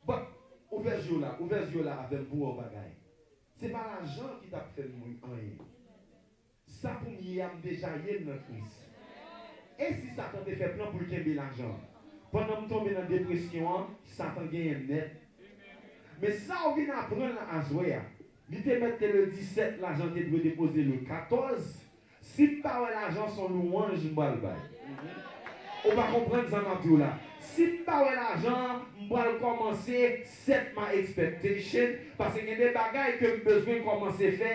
Bon, ouvè zye w la, ouvè zye w la avè m pou w wè yon bagay. Se pa lajan ki t ap fè m anyen. Sa pou m ye a, m deja ye l nan Kris. E si Satan te fè plan pou l kenbe lajan an? Pandan m tonbe nan depresyon an, Satan genyen m nèt. Men sa w vin aprann la aswè a, li te mèt te le disèt, lajan te dwe depoze le katòz. Si m pa wè lajan, se yon lwanj m pral bay. Ou pa konprann sa m ap di w la. Si m pa wè lajan, m pral kòmanse set my expectation, paske gen de bagay ke m bezwen kòmanse fè,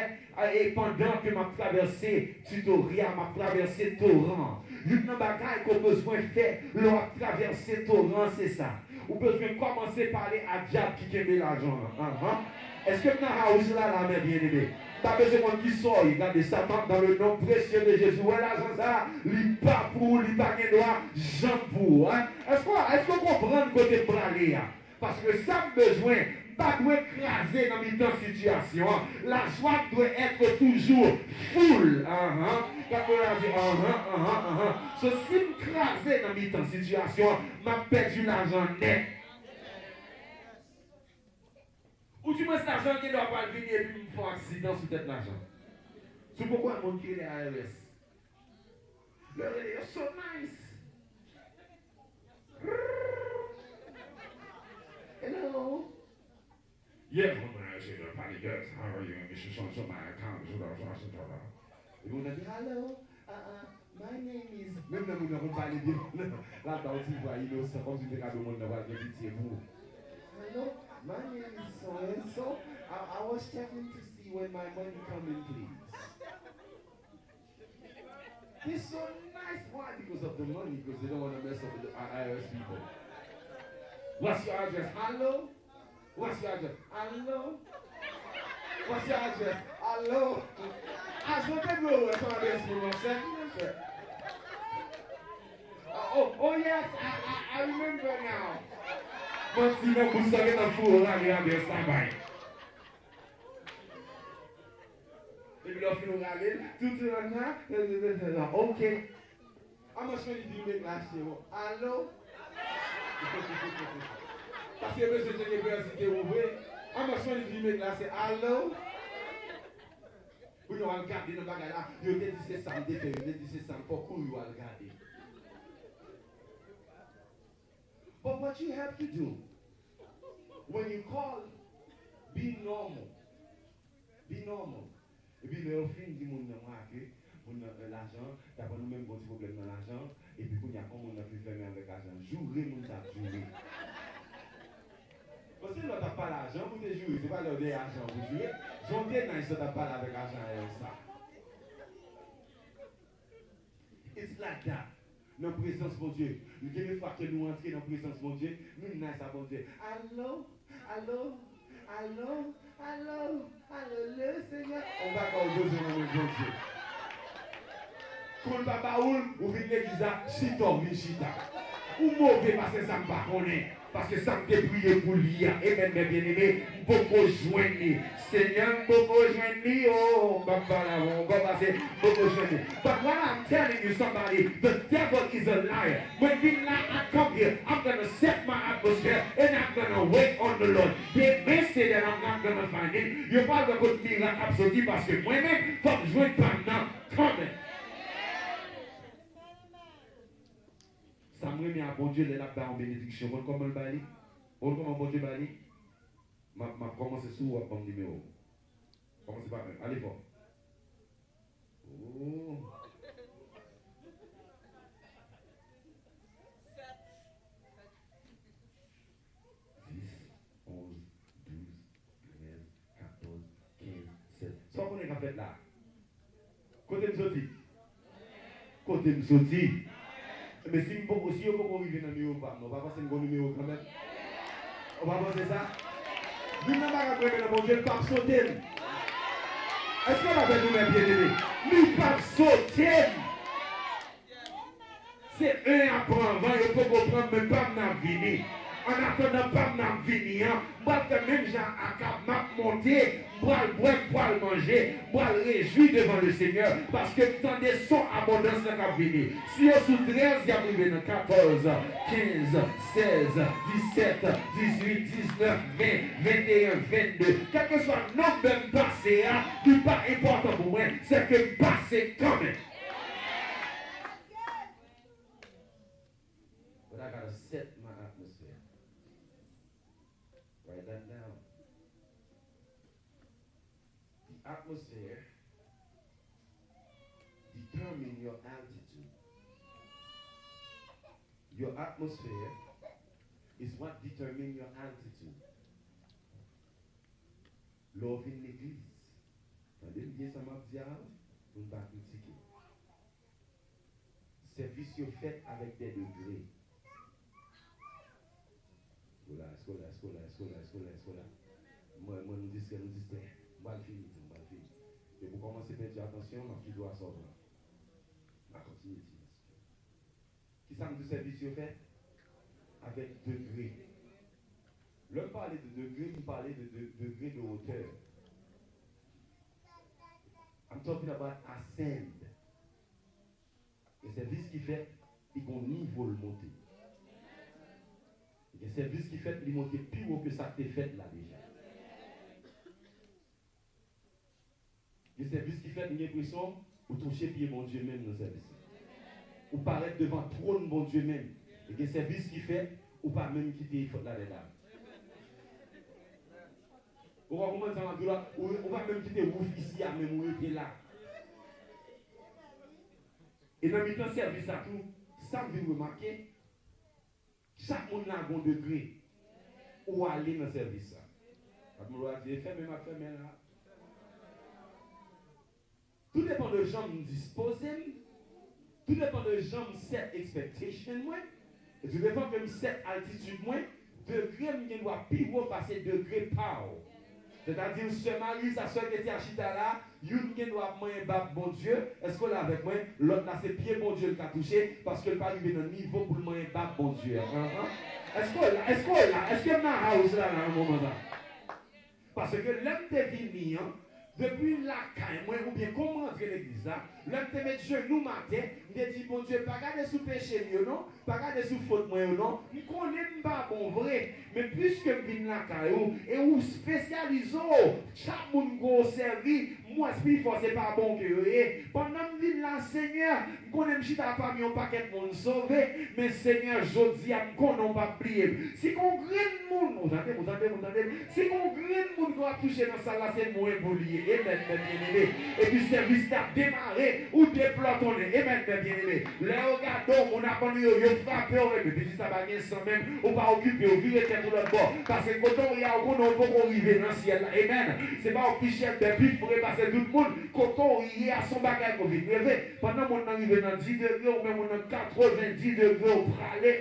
e pandan ke m ap travèse tutorya, m ap travèse toran. Youn nan bagay ke w bezwen fè lè w ap travèse toran, se sa. Ou bezwen kòmanse pale a dyab ki kenbe lajan an. Anhan. Èske m nan house la, la, mè byeneme? M pa bezwen konn kisa w ye. Gade, Satan, dans le nom précieux de Jésus, wè lajan sa a, li pa pou ou, li pa gen dwa janm pou ou, en. Èske, èske w konprann kote m prale a? Paske sa m bezwen, m pa dwe kraze nan mitan sitiyasyon an. La joie doit être toujours full. Anhan. Gad moun la di, anhan, anhan, anhan. So, si m kraze nan mitan sitiyasyon an, m ap pèdi lajan nèt. Ou di mwen lajan gen dwa pral vini epi m fè yon aksidan sou tèt lajan. Si w poko wè moun ki rele I R S. Lè yo rele yo so nice. Hello. Yes, my name is Panicus. How are you? Mister So-and-so, my account is. Epi moun nan di, "Hello, uh, uh, my name is," menm lè moun nan konn pale byen, l ap ba w ti vwa inosan, kòmsi l te ka di w moun nan pral gen pitye pou ou. "Hello, my name is so and so. I, I was checking to see when my money coming, please." He's so nice. Why? Because of the money, because they don't wanna mess up with the I R S people. "What's your address?" "Hello? What's your address?" "Hello? What's your address?" "Hello?" Ajan te dwe wè son adrès moun nan sèvi, monchè. "Oh, oh yes, I, I, I remember now." Manti nan bouch sa gentan foure rale adrès la bay. Epi lè w fin rale l, tout se nan, ok. How much money do you make last year? Hello? Paske yo bezwen tcheke vèsite ou vre. How much money do you make last year? Hello? Pou yo al gade nan bagay la, yo te di se sa m te fè, yo te di se sa m fè, kouri yo al gade. But what you have to do, when you call, be normal. Be normal. Epi lè yo fin di moun nan, mwen ke moun nan, euh, lajan, daprè nou menm gon ti pwoblèm nan lajan, epi kounye a kon moun nan fin fèmen avèk lajan, joure moun sa ap joure. Paske lè w t ap pale ajan pou te joure, se pa lè w dèyè ajan pou joure. Jan w te nice lè w t ap pale avèk ajan a yo sa. It's like that. Nan prezans Bondye. Gen de fwa ke nou antre nan prezans Bondye, nou nice a Bondye. Alo, alo, alo, alo, alo, le Senyè. On bagay ou bezwen nan men Bondye. Kon l pa ba ou l, ou vin legliz la, chita, ou vin chita. Ou move pase sa m pa konnen. Paske sa m te priye pou li a, amen, men byeneme, m poko jwenn li. Senyè, m poko jwenn li, oh, m p ap pale avè w ankò, paske m poko jwenn li. But what I'm telling you, somebody, the devil is a liar. Mwen vin la, I come here, I'm gonna set my atmosphere, and I'm gonna wait on the Lord. Demen, se lè I'm not gonna find it. Yo pral wè kot mirak ap soti, paske mwen menm, fòk m jwenn pa m nan, kanmenm. Sa m renmen a Bondye, lè l ap bay yon benediksyon, konn kòman l bay li? Konn kòman Bondye bay li? M ap, m ap kòmanse sou ou, w ap ban m nimewo w. Kòmanse pa mwen. Ale fò. Oh. Dis, onz, douz, trèz, katòz, kenz, sèz. Sa w konnen k ap fèt la? Kote m soti? Kote m soti? Enben, si m poko, si yo poko rive nan nimewo pa m nan, w pa panse m gon nimewo kanmenm? Ou pa panse sa? Youn nan bagay mwen renmen nan Bondye, li p ap sote m. Èske w avèk nou, men byeneme? Li p ap sote m. Se en an pran anvan, yo poko pran m, men pa m nan ap vini. Annatandan pa m nan ap vini an, m pral fè menm jan Akab, m ap monte, m pral bwè, m pral manje, m pral rejwi devan Lesenyè, paske m tande son abondans lan k ap vini. Si yo sou trèz, y ap rive nan katòz, kenz, sèz, disèt, dizuit, diznèf, ven, venteyen, vennde. Kèlkeswa nonb m pase a, li pa enpòtan pou mwen, sèke m pase kanmenm. But I gotta set my atmosphere. Write that down. The atmosphere determine your altitude. Your atmosphere is what determine your altitude. Lè w vin legliz, tande m byen sa m ap di a, pou n pa kritike. Sèvis yo fèt avèk de degre. Èske w la, èske w la, èske w la, èske w la, èske w la, èske w la? Mwen, mwen, nou distrè, nou distrè. M pral fini, m pral fini. Depi w kòmanse pèdi atansyon, m ap kite w asòv la. M a kontinye di sa. Kisa m di w sèvis yo fèt? Avèk degre. Lè m pale de degre, m pale de, de degre de hauteur. I'm talking about ascend. Gen sèvis ki fèt, li gon nivo l monte. Gen sèvis ki fèt, li monte pi wo ke sa k te fèt la deja. Gen sèvis ki fèt, m gen enpresyon ou touche pye Bondye menm nan sèvis la. Ou parèt devan twòn Bondye menm. E gen sèvis ki fèt, ou pa menm kite fòt la dèyè la. Ou pa konprann sa m ap di w la? Ou, ou pa menm kite wouf isi a menm, ou rete la. E nan mitan sèvis la tou, sa m vin remake, chak moun la gon degre ou ale nan sèvis la. Ap moun yo a di, e fèmen m ap fèmen la. Tou depan de jan m dispoze m, tou depan de jan m set expectation mwen, e tou depan ke m set altitid mwen, degre m gen dwa pi wo pase degre pa w. Sètadi, sè Marie, sa sè Ketia chita la, youn gen dwa ap manyen bab Bondye, èske w la avèk mwen? Lòt la, se pye Bondye l ka touche, paske l pa rive nan nivo pou l manyen bab Bondye a. Anhan. Èske w la? Èske w la? Èske m nan house la, la, nan moman sa? Paske lè m te vini an, depi lakay mwen, oubyen kon m rantre legliz la, lè m te met jenou m atè, m te di, Bondye, pa gade sou peche m yo non, pa gade sou fot mwen yo non, m konnen m pa bon vre, men piske m vin lakay ou, e ou espesyalize w, chak moun ke w sèvi, m wè pifò se pa bon ke yo ye. Pandan m vin la, Senyè, m konnen m chita pami yon pakèt moun sove, men Senyè, jodi a, m konnen w p ap bliye m. Si gon grenn moun, ou tande m, ou tande m, ou tande m, si gon grenn moun ke w ap touche nan sal la, se mwen pou li ye. Amen, men byeneme. Epi sèvis la demare, ou deplòtonnen. Amen, men byeneme. Lè yo gade w, moun ap ann yo, yo frape w, epi piti sa pa gen san menm, ou pa okipe w, vire tèt ou lòt bò. Paske kote w ye a, ou konnen w poko rive nan syèl la. Amen. Se pa w pi chèlbè, pi fre pase tout moun. Kote w ye a, se yon bagay ke w vin reve. Pandan moun nan rive nan dis degre, ou menm ou nan katrevenndis degre, ou prale.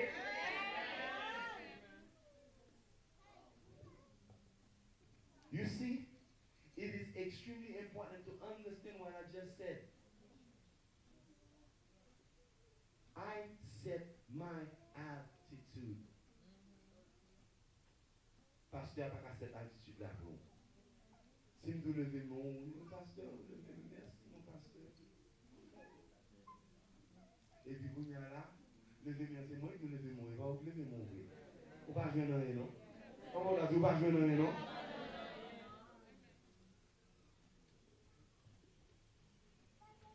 You see, it is extremely important to understand what I just said. I set my altitude. Bondye a pa ka sèt altitid la pou ou. Si m di w leve men w, wi, pastè, leve men, mèsi, mon pastè. Epi kounye a la, leve men an se mwen ki leve men w, e pa ou ki leve men w vre. Ou pa jwenn anyen non. Anmò la di ou pa jwenn anyen non.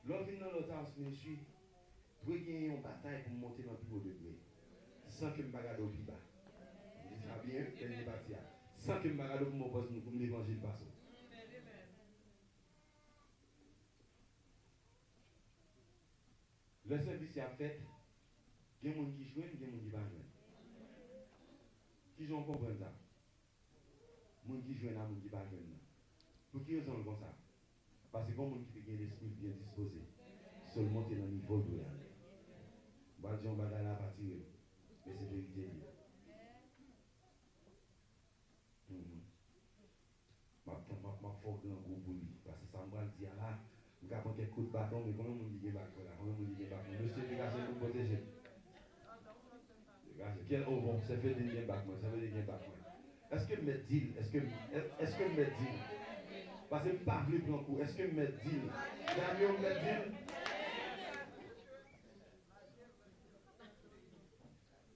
Lè w vin nan Lord's House Ministry, dwe gen yon batay pou m monte nan pi wo degre, san ke m pa gade w pi ba. M di sa byen, dènye pati a. San ke m pa gade w pou m pran pòz pou m levanjil pase w. Lè sèvis yo ap fèt, gen moun ki jwenn, gen moun ki pa jwenn. Kijan w konprann sa? Moun ki jwenn a moun ki pa jwenn nan. Pou ki rezon l konsa? Paske gon moun ki te gen lespri l byen dispoze. So l monte nan nivo l dwe ale. M pral di yon bagay la, pa tire m. Men se verite l ye. Mhm. M ap tann, m ap, m ap fè w grangou pou li. Paske sa m pral di a la, m ka pran kèk kout baton, men konbyen moun ki gen bak mwen la? Konbyen moun ki gen bak mwen? Mesye, degaje nou, pwoteje m. Degaje. Kèl, oh, bon, Sè Fedin gen bak mwen, Sè Fedin gen bak mwen. Èske m mèt di l? Èske m, è-, èske m mèt di l? Paske m pa vle pran kou. Èske m mèt di l? Dam yo, m mèt di l?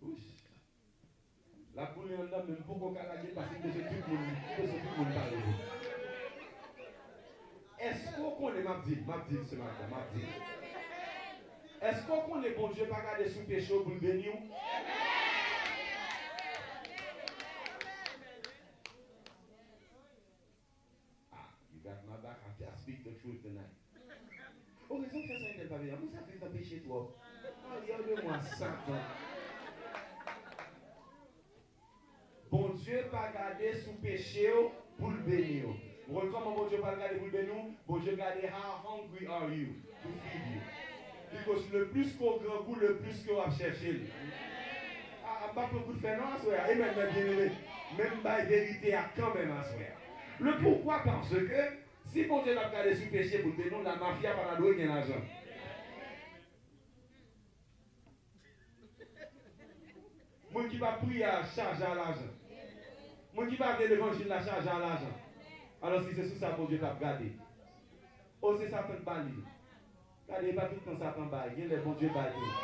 Wouch. L ap boule anndan, men m poko ka lage l paske m bezwen tout moun, m bezwen tout moun pale pou. Èske w konnen, m ap di l, m ap di l se maten, m ap di l. Èske w konnen Bondye pa gade sou peche w pou l beni w? Ah, you got my back. I, I speak the truth tonight. O, rezon k fè sa entèl pa vini. Moun sa viv nan peche twòp. Aryè de mwa, Satan. Bondye pa gade sou peche w pou l beni w. Ou konn kòman Bondye pral gade pou l beni w? Bondye gade how hungry are you to feed you. Because le plus ke w grangou, le plus ke w ap chèche l. A, a, m pa pran kout fè non aswè a. Amen, mè byeneme. Men m bay verite a kanmenm aswè a. Le poukwa? Paske si Bondye t ap gade sou peche pou l beni w, la mafya pa ta dwe gen lajan. Moun ki pa priye a chaje a lajan. Moun ki pa vle levanjil la chaje a lajan. Alò si se sou sa Bondye t ap gade. O, se Satan k ba li. Gade, e pa tout tan Satan bay, gen lè Bondye bay tou.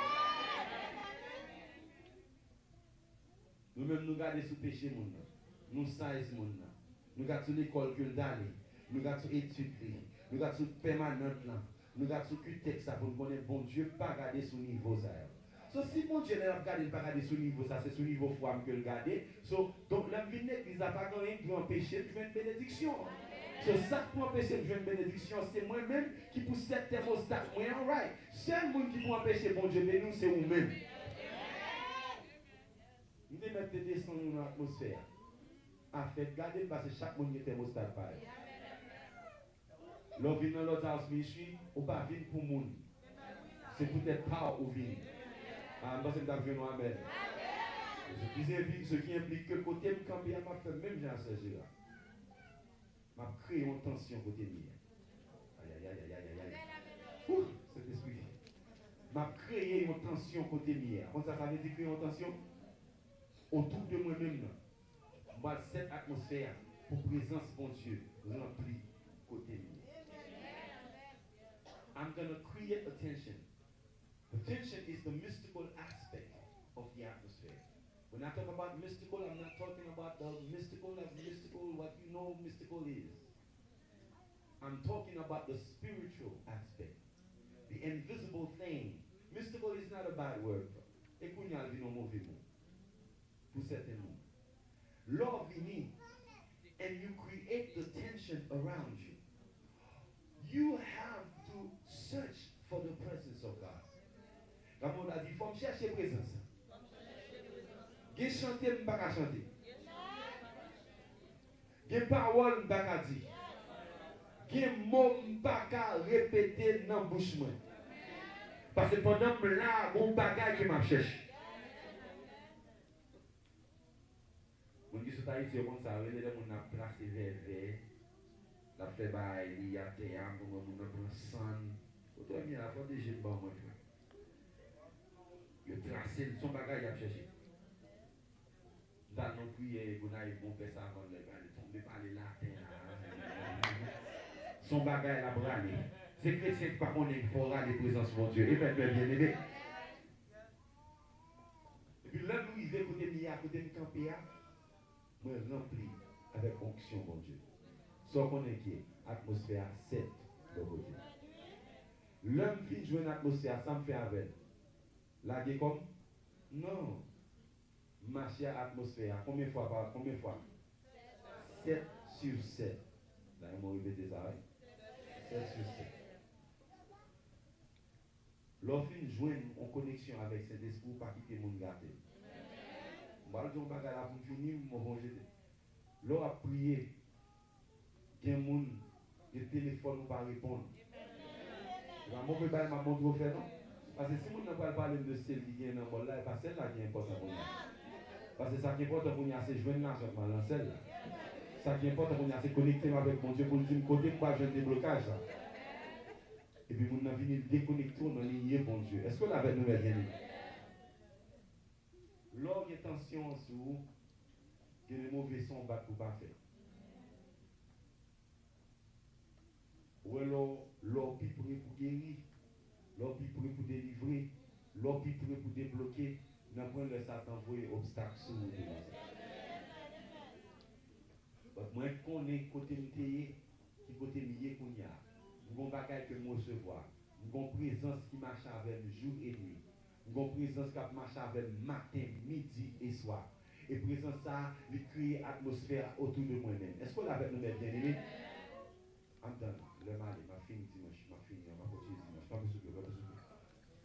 Nou menm, nou gade sou peche moun nan, nou size moun nan, nou gad sou lekòl ke l t ale, nou gad sou etid li, nou gad sou pèmanant lan, nou gad sou ki tèks sa pou n konnen Bondye pa gade sou nivo sa yo. So, si Bondye, lè l ap gade, l pa gade sou nivo sa, se sou nivo fwa m ke l gade. So, donk, lè m vin legliz la, pa gen anyen ki pou anpeche m jwenn benediksyon an. So, sa k pou anpeche m jwenn benediksyon an, se mwen menm ki pou sèt tèmostat mwen an right. Sèl moun ki pou anpeche Bondye beni w, se ou menm. M te mèt te desann ou nan atmosfè a. Afè, gade m pase chak moun gen tèmostat pa yo. Lè w vin nan Lord's House Ministry, ou pa vin pou moun. Se poutèt pa w ou vini. A, m panse m t ap jwenn yon amèn. Se ki enpli-, se ki enplike ke kote m kanpe a, m ap fè menm jan a sè Jera. M ap kreye yon tansyon kote m ye a. Ayayay, ayayay, ayayay. Wouh, Sentespri. M ap kreye yon tansyon kote m ye a. Konn sa sa vle di kreye yon tansyon? Otou de mwen menm nan. M pral sèt atmosfè a pou prezans Bondye ranpli kote m ye. I'm gonna create a tension. The tension is the mystical aspect of the atmosphere. When I talk about mystical, I'm not talking about the mystical as mystical, what you know mystical is. I'm talking about the spiritual aspect, the invisible thing. Mystical is not a bad word. E kounye a l vin yon move mo pou sèten moun. Lè w vini and you create the tension around you, you have to search for the presence of God. Gade moun la di, fò m chèche prezans. Gen chante m pa ka chante. Gen pawòl m pa ka di. Gen mo m pa ka repete nan bouch mwen. Paske pandan m la, gon bagay ke m ap chèche. Moun ki sot Ayiti yo konn sa, yo rele lè moun nan ap trase vèvè, l ap fè bagay li atè a, m konn wè moun nan pran sann. Kote w ye la, fò de je m ban mwen, frè. Yo trase l, se yon bagay y ap chèche. Sa nou priye Gonayiv, Bonpè, Savann, lè pale, tonbe pale laten la. Se yon bagay l ap rale. Se kretyen ki pa konnen fò rale prezans Bondye. Amen, mè byeneme. Epi lè m rive kote m ye a, kote m kanpe a, mwen ranpli avèk onksyon Bondye. Sa w konnen ki atmosfè a sèt bò kote. Lè m fin jwenn atmosfè a, sa m fè avè l? Lage kò m? Non. M mache ak atmosfè a. Konbyen fwa pa konbyen fwa? Sèt sou sèt. Dayè mwen repete sa, wi. Sèt sou sèt. Lè w fin jwenn yon koneksyon avèk Sentespri, ou pa kite moun gate l. M pral di yon bagay la pou m fini, m gon jete. Lè w ap priye, gen moun, gen telefòn ou pa reponn. Se pa move bagay m ap montre w fè, non. Paske si moun nan pral pale m de sèl ki gen nan mòl la, e pa sèl la ki enpòtan pou mwen. Paske sa ki enpòtan pou mwen, se jwenn lajan pou m al nan sèl la. Sa ki enpòtan pou mwen, se konekte m avèk Bondye pou l di m kote m pral jwenn deblokaj la. Epi moun nan vini, l dekonekte w nan linye Bondye. Èske w la avèk nou, mè byeneme? Lè w gen tansyon an sou ou, gen de move son w bat pou pa fè. Ou wè lè w, lè w pi pre pou geri, lè w pi pre pou delivre, lè w pi pre pou debloke, nan pwen lè Satan voye obstak sou ou devan sa. But mwen konnen kote m te ye, ki kote m ye kounye a. M gon bagay ke m resevwa. M gon prezans ki mache avè m jou e nwi. M gon prezans k ap mache avè m maten, midi e swa. E prezans sa a, li kreye atmosfè a otou de mwen menm. Èske w la avèk nou, mè byeneme? I'm done. Lè m ale, m ap fini dimanch, m ap fini an, m ap kontinye dimanch. Kanpe sou pye w, kanpe sou pye w.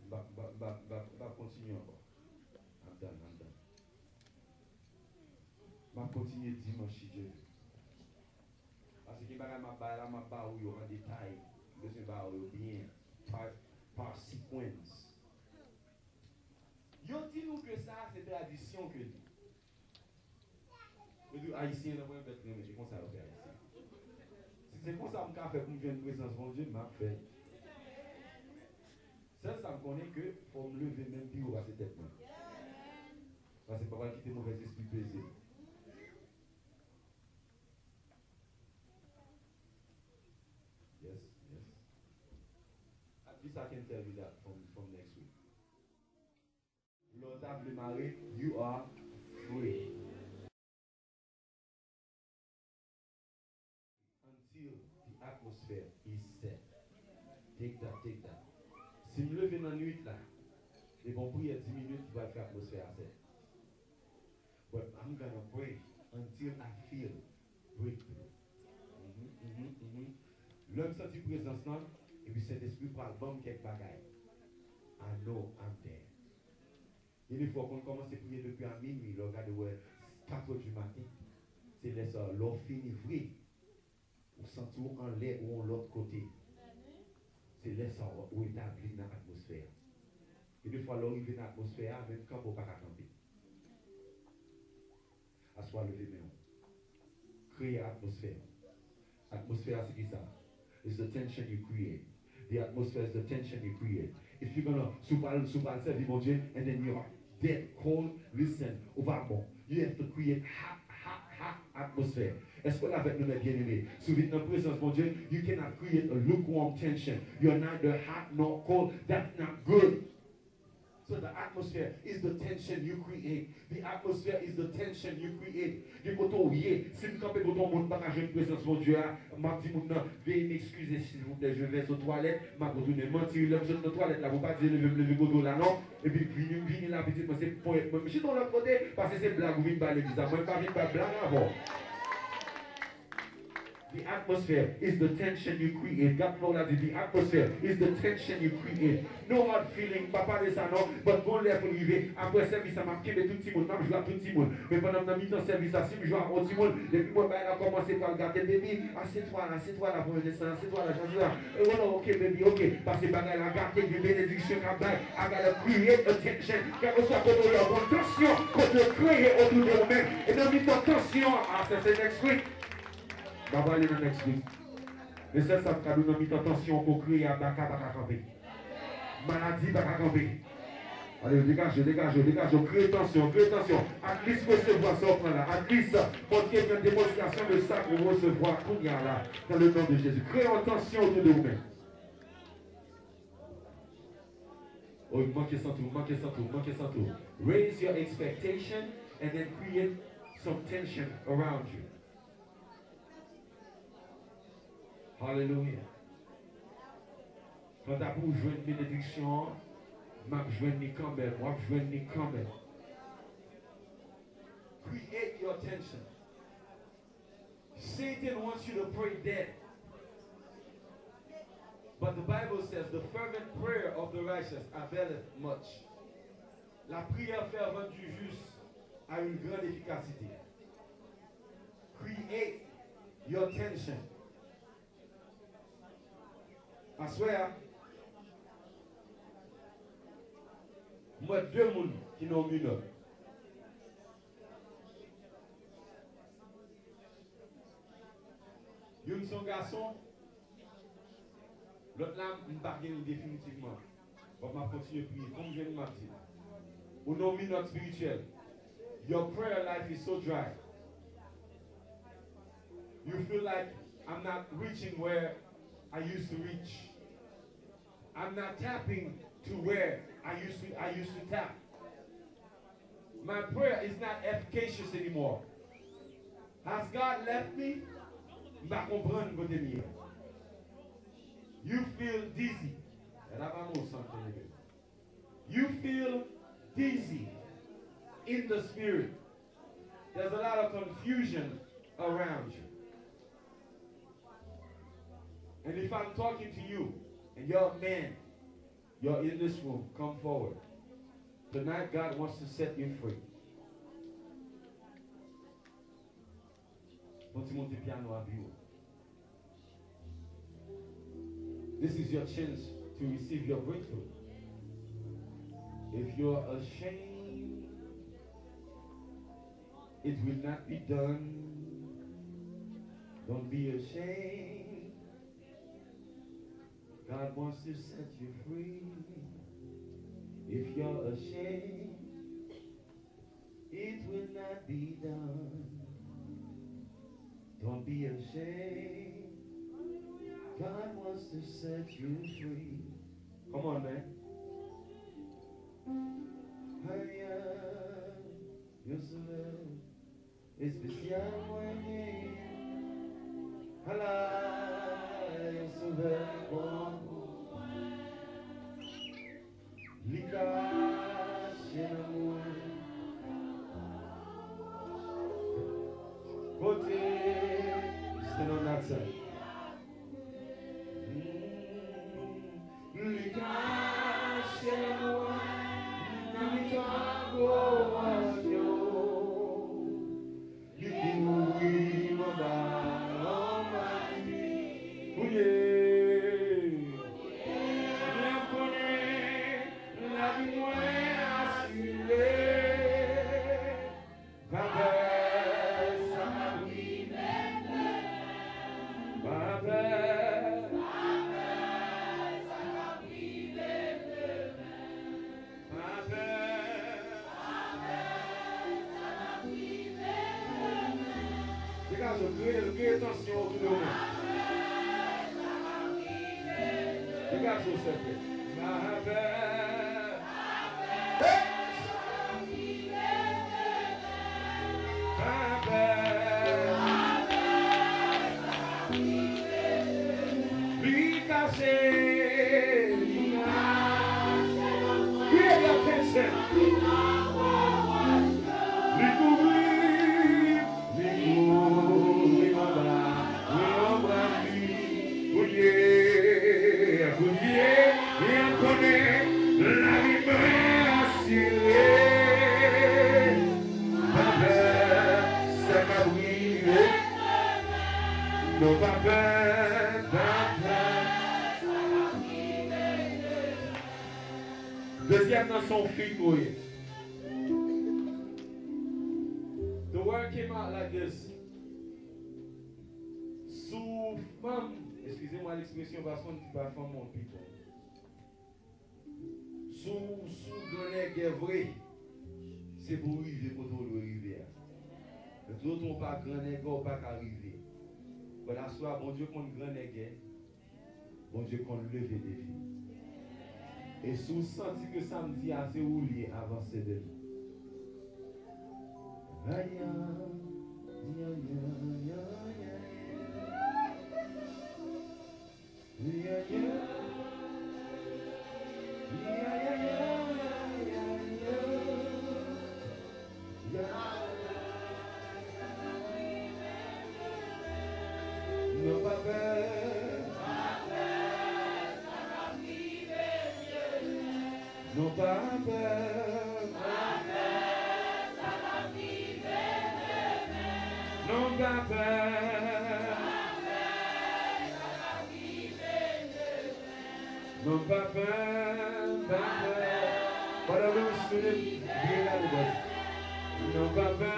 M p ap, m p ap, m p ap, m p ap, m p ap kontinye ankò. I'm done, I'm done. M ap kontinye dimanch si Dye vle. Paske gen bagay m ap bay la, m ap ba ou yo an detay. M bezwen ba ou yo byen, pa, pa sequence. Yo di nou ke sa a se tradisyon ke li. Yo di w Ayisyen nan mwen bèt renmen, se konsa yo fè Ayisyen. Si se konsa m ka fè pou m jwenn prezans Bondye, m ap fè l. Sèl sa m konnen ke fò m leve menm pi wo pase tèt mwen. Paske m pa pral kite movèz espri peze m. Yes, yes. At least I can tell you that from, from next week. Lè w ta vle mare, you are free. Until the atmosphere is set. Take that, take that. Si m leve nan nwit la, e bon priyè dis minit ki pral fè atmosfè a set. But I'm gonna pray until I feel breakthrough. Mhm, mhm, mhm. Lè m santi prezans lan, epi Sentespri pral ban m kèk bagay. I know I'm there. Gen de fwa w konn kòmanse priye depi a minwi, lè w gade w wè katrè di maten. Se lè sa, lè w fini vre, ou santi w anlè ou yon lòt kote. Se lè sa w, ou etabli nan atmosfè a. Gen de fwa lè w rive nan atmosfè a, menm kanpe w pa ka kanpe. Aswè a leve men w. Kreye atmosfè. Atmosfè a se ki sa? It's the tension you create. The atmosphere is the tension you create. If you're gonna, si w pral, si w pral sèvi Bondye, and then you are dead cold, listen, ou pa bon. You have to create hot, hot, hot atmosphere. Èske w la avèk nou, mè byeneme? Si w vin nan prezans Bondye, you cannot create a lukewarm tension. You're neither hot nor cold. That's not good. So the atmosphere is the tension you create. The atmosphere is the tension you create. Gen kote w ye, si m kanpe kote yon moun pa ka jwenn prezans Bondye a, m ap di moun nan, veye m eskize silvouplè, je vais aux toilettes, m ap retounen. Manti wi, lè m sot nan twalèt la, pou pa di leve m leve kote w la non. Epi vini, vini la pitit mwen, se ponyèt mwen. M chita yon lòt kote, paske se blag ou vin bay legliz la. Mwen m pa vin bay blag avè w. The atmosphere is the tension you create. Gad fò w la di, the atmosphere is the tension you create. No hard feeling, pa pale sa non. But gon lè pou l rive, apre sèvis la, m ap kenbe tout timoun, m ap jwe ak tout timoun. Men pandan m nan mitan sèvis la, si m jwe ak yon timoun, depi mwen bay la kòmanse pral gate, baby, asye twa la, asye twa la pou mwen desann, asye twa la, chanje la. E wè non, ok, baby, ok. Paske bagay la gate, gen benediksyon k ap bay. I gotta create a tension. Kèlkeswa kote w ye, gon tansyon, kote w kreye otou de ou menm. E nan mitan tansyon an, ah, sa se next week. M ap ale nan next week. Men sèl sa m ka di w, nan mitan tansyon ke w kreye a, baka pa ka kanpe. Maladi pa ka kanpe. Degaje w, degaje w, degaje w. Kreye tansyon, kreye tansyon. At least resevwa sa w pran la. At least, montre yon demonstrasyon de sa ke w resevwa kounye a la. Dans le nom de Jésus. Kreye yon tansyon otou de ou menm. Oh, manke santi w, manke santi w, manke santi w. Raise your expectation and then create some tension around you. Hallelujah. Kanta pou w jwenn benediksyon an, m ap jwenn li kanmenm, w ap jwenn li kanmenm. Create your tension. Satan wants you to pray dead. But the Bible says the fervent prayer of the righteous availeth much. La prière fervente du juste a une grande efficacité. Create your tension. Aswè a, m wè de moun ki nan yon minòt. Youn se yon gason, lòt la, m pa gen li definitivman. But m ap kontinye priye. Kòm jwenn m ap di. Ou nan yon minòt espirityèl. Your prayer life is so dry. You feel like I'm not reaching where I used to reach. I'm not tapping to where I used to, I used to tap. My prayer is not efficacious anymore. Has God left me? M pa konprann kote m ye. You feel dizzy. Era vamos, Santo Negro. You feel dizzy in the spirit. There's a lot of confusion around you. And if I'm talking to you and you're a man, you're in this room, come forward. Tonight, God wants to set you free. Bon ti monte pyano a pi wo. This is your chance to receive your breakthrough. If you're ashamed, it will not be done. Don't be ashamed. God wants to set you free. If you're ashamed, it will not be done. Don't be ashamed. God wants to set you free. Come on, man. Hallelujah. You're so loved. Espesyal mwen genyen. Ala yon Sovè bon pou mwen. Li kache nan mwen. Kote, stand on that side. Li kache mwen nan mitan gwo wòch yo. Li kouvri m anba lonbra li. Kounye a m konnen lavi mwen asire. Pa pè sa k ap rive demen. Pa pè. Pa pè. Degaje w, kreye, kreye tansyon otou de ou menm. Degaje w, sèten. Pa pè. Pa pè. Li kache, li kache. Create your tension. Li kouvri, li kouvri anba lonbra li. Kounye a, kounye a, m konnen lavi mwen asire. Pa pè sa k ap rive. Non, pa pè, pa pè. Dezyèm nan se yon fi k voye. The word came out like this. Sou fanm, excusez-moi l'expression, paske m di pa fanm, on people. Si w, si w gran nègè vre, se pou w rive kote w dwe rive a. Men tout ou pa gran nègè, ou pa ka rive. But aswè a, Bondye konn gran nègè, Bondye konn leve defi. E si w santi ke sa m di a se ou l ye, avanse de nou. Aya, aya, aya, aya. Non, pa pè. Non, pa pè. Non, pa pè. Non, pa pè, pa pè. Padon, nou sou de byen gade bòs. Non, pa pè.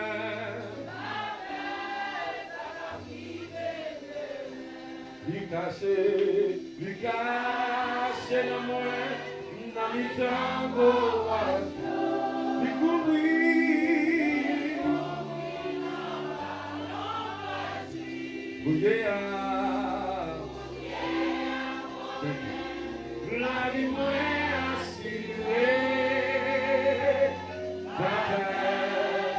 Li kache, li kache nan mwen, nan mitan gwo watch. Li kouvri. Kounye a, lavi mwen asire. Pa pè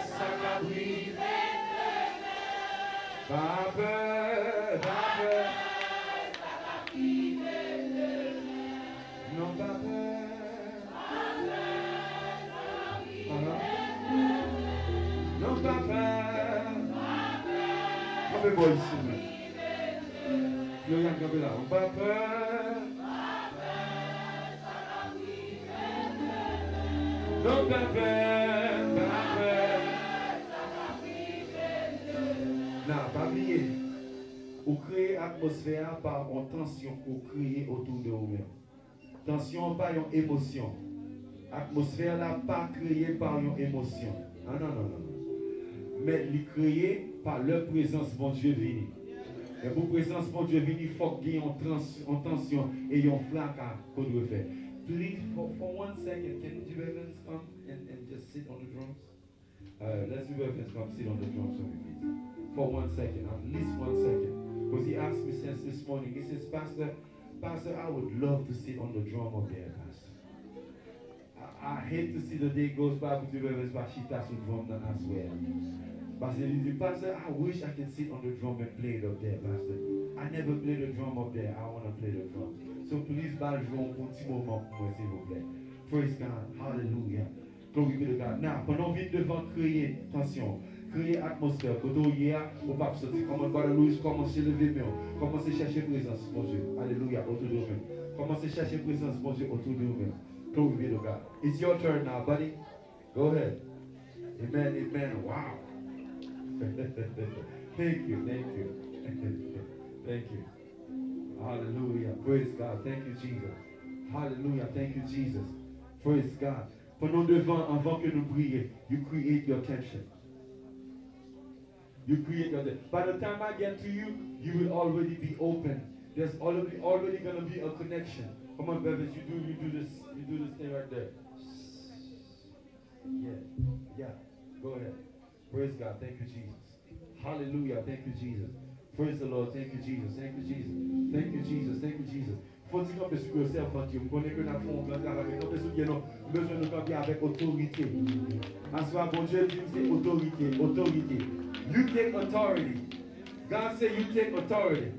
sa k ap rive. Pa pè, pa pè. Non, pa pè. Aha. Non, pa pè. Kanpe bò isit menm. Florian, kanpe la. Non, pa pè. Non, pa pè, pa pè. Nan, pa bliye, ou kreye atmosfè a pa yon tansyon ke w kreye otou de ou menm. Tansyon an pa yon emosyon. Atmosfè la pa kreye pa yon emosyon. Ah, non, non, non, non. Men li kreye pa lè prezans Bondye vini. E pou prezans Bondye vini, fòk gen yon trans, yon tansyon e yon fraka pou dwe fè. Please, for, for one second, can Reverend come and, and just sit on the drums? Uh, let's Reverend come sit on the drums for me, please. For one second, at least one second. Because he asked me since this morning. He says, Pastor, Pastor, I would love to sit on the drum up there, Pastor. I, I hate to see the day goes by pou Reverend pa chita sou drum nan aswè a. Paske li di, Pastor, I wish I can sit on the drum and play it up there, Pastor. I never play the drum up there. I wanna play the drum. So please, ba l jwe yon ti moman pou mwen, silvouplè. Praise God. Hallelujah. Glory be to God. Now, pandan w vin devan, kreye tansyon, kreye atmosfè. Kote w ye a, ou p ap soti. Kòman, Brother Louis, kòmanse leve men w. Kòmanse chèche prezans Bondye. Alelouya, otou de ou menm. Kòmanse chèche prezans Bondye otou de ou menm. Glory be to God. It's your turn now, buddy. Go ahead. Amen, amen. Wow. Thank you, thank you. Thank you. Hallelujah. Praise God. Thank you, Jesus. Hallelujah. Thank you, Jesus. Praise God. Pandan w devan, anvan ke nou priye, you create your tension. You create your tension. By the time I get to you, you will already be open. There's already, already gonna be a connection. Come on, Bevis, you do, you do this, you do this thing right there. Yeah, yeah. Go ahead. Praise God. Thank you, Jesus. Hallelujah. Thank you, Jesus. Praise the Lord. Thank you, Jesus. Thank you, Jesus. Thank you, Jesus. Thank you, Jesus. Fò ti kanpe sou pye yo, sèvant yo. M konnen ke n ap fè yon gran travay, men kanpe sou pye nou. M bezwen nou kanpe avèk otorite. Aswè a, Bondye di m se otorite, otorite. You take authority. God say you take authority.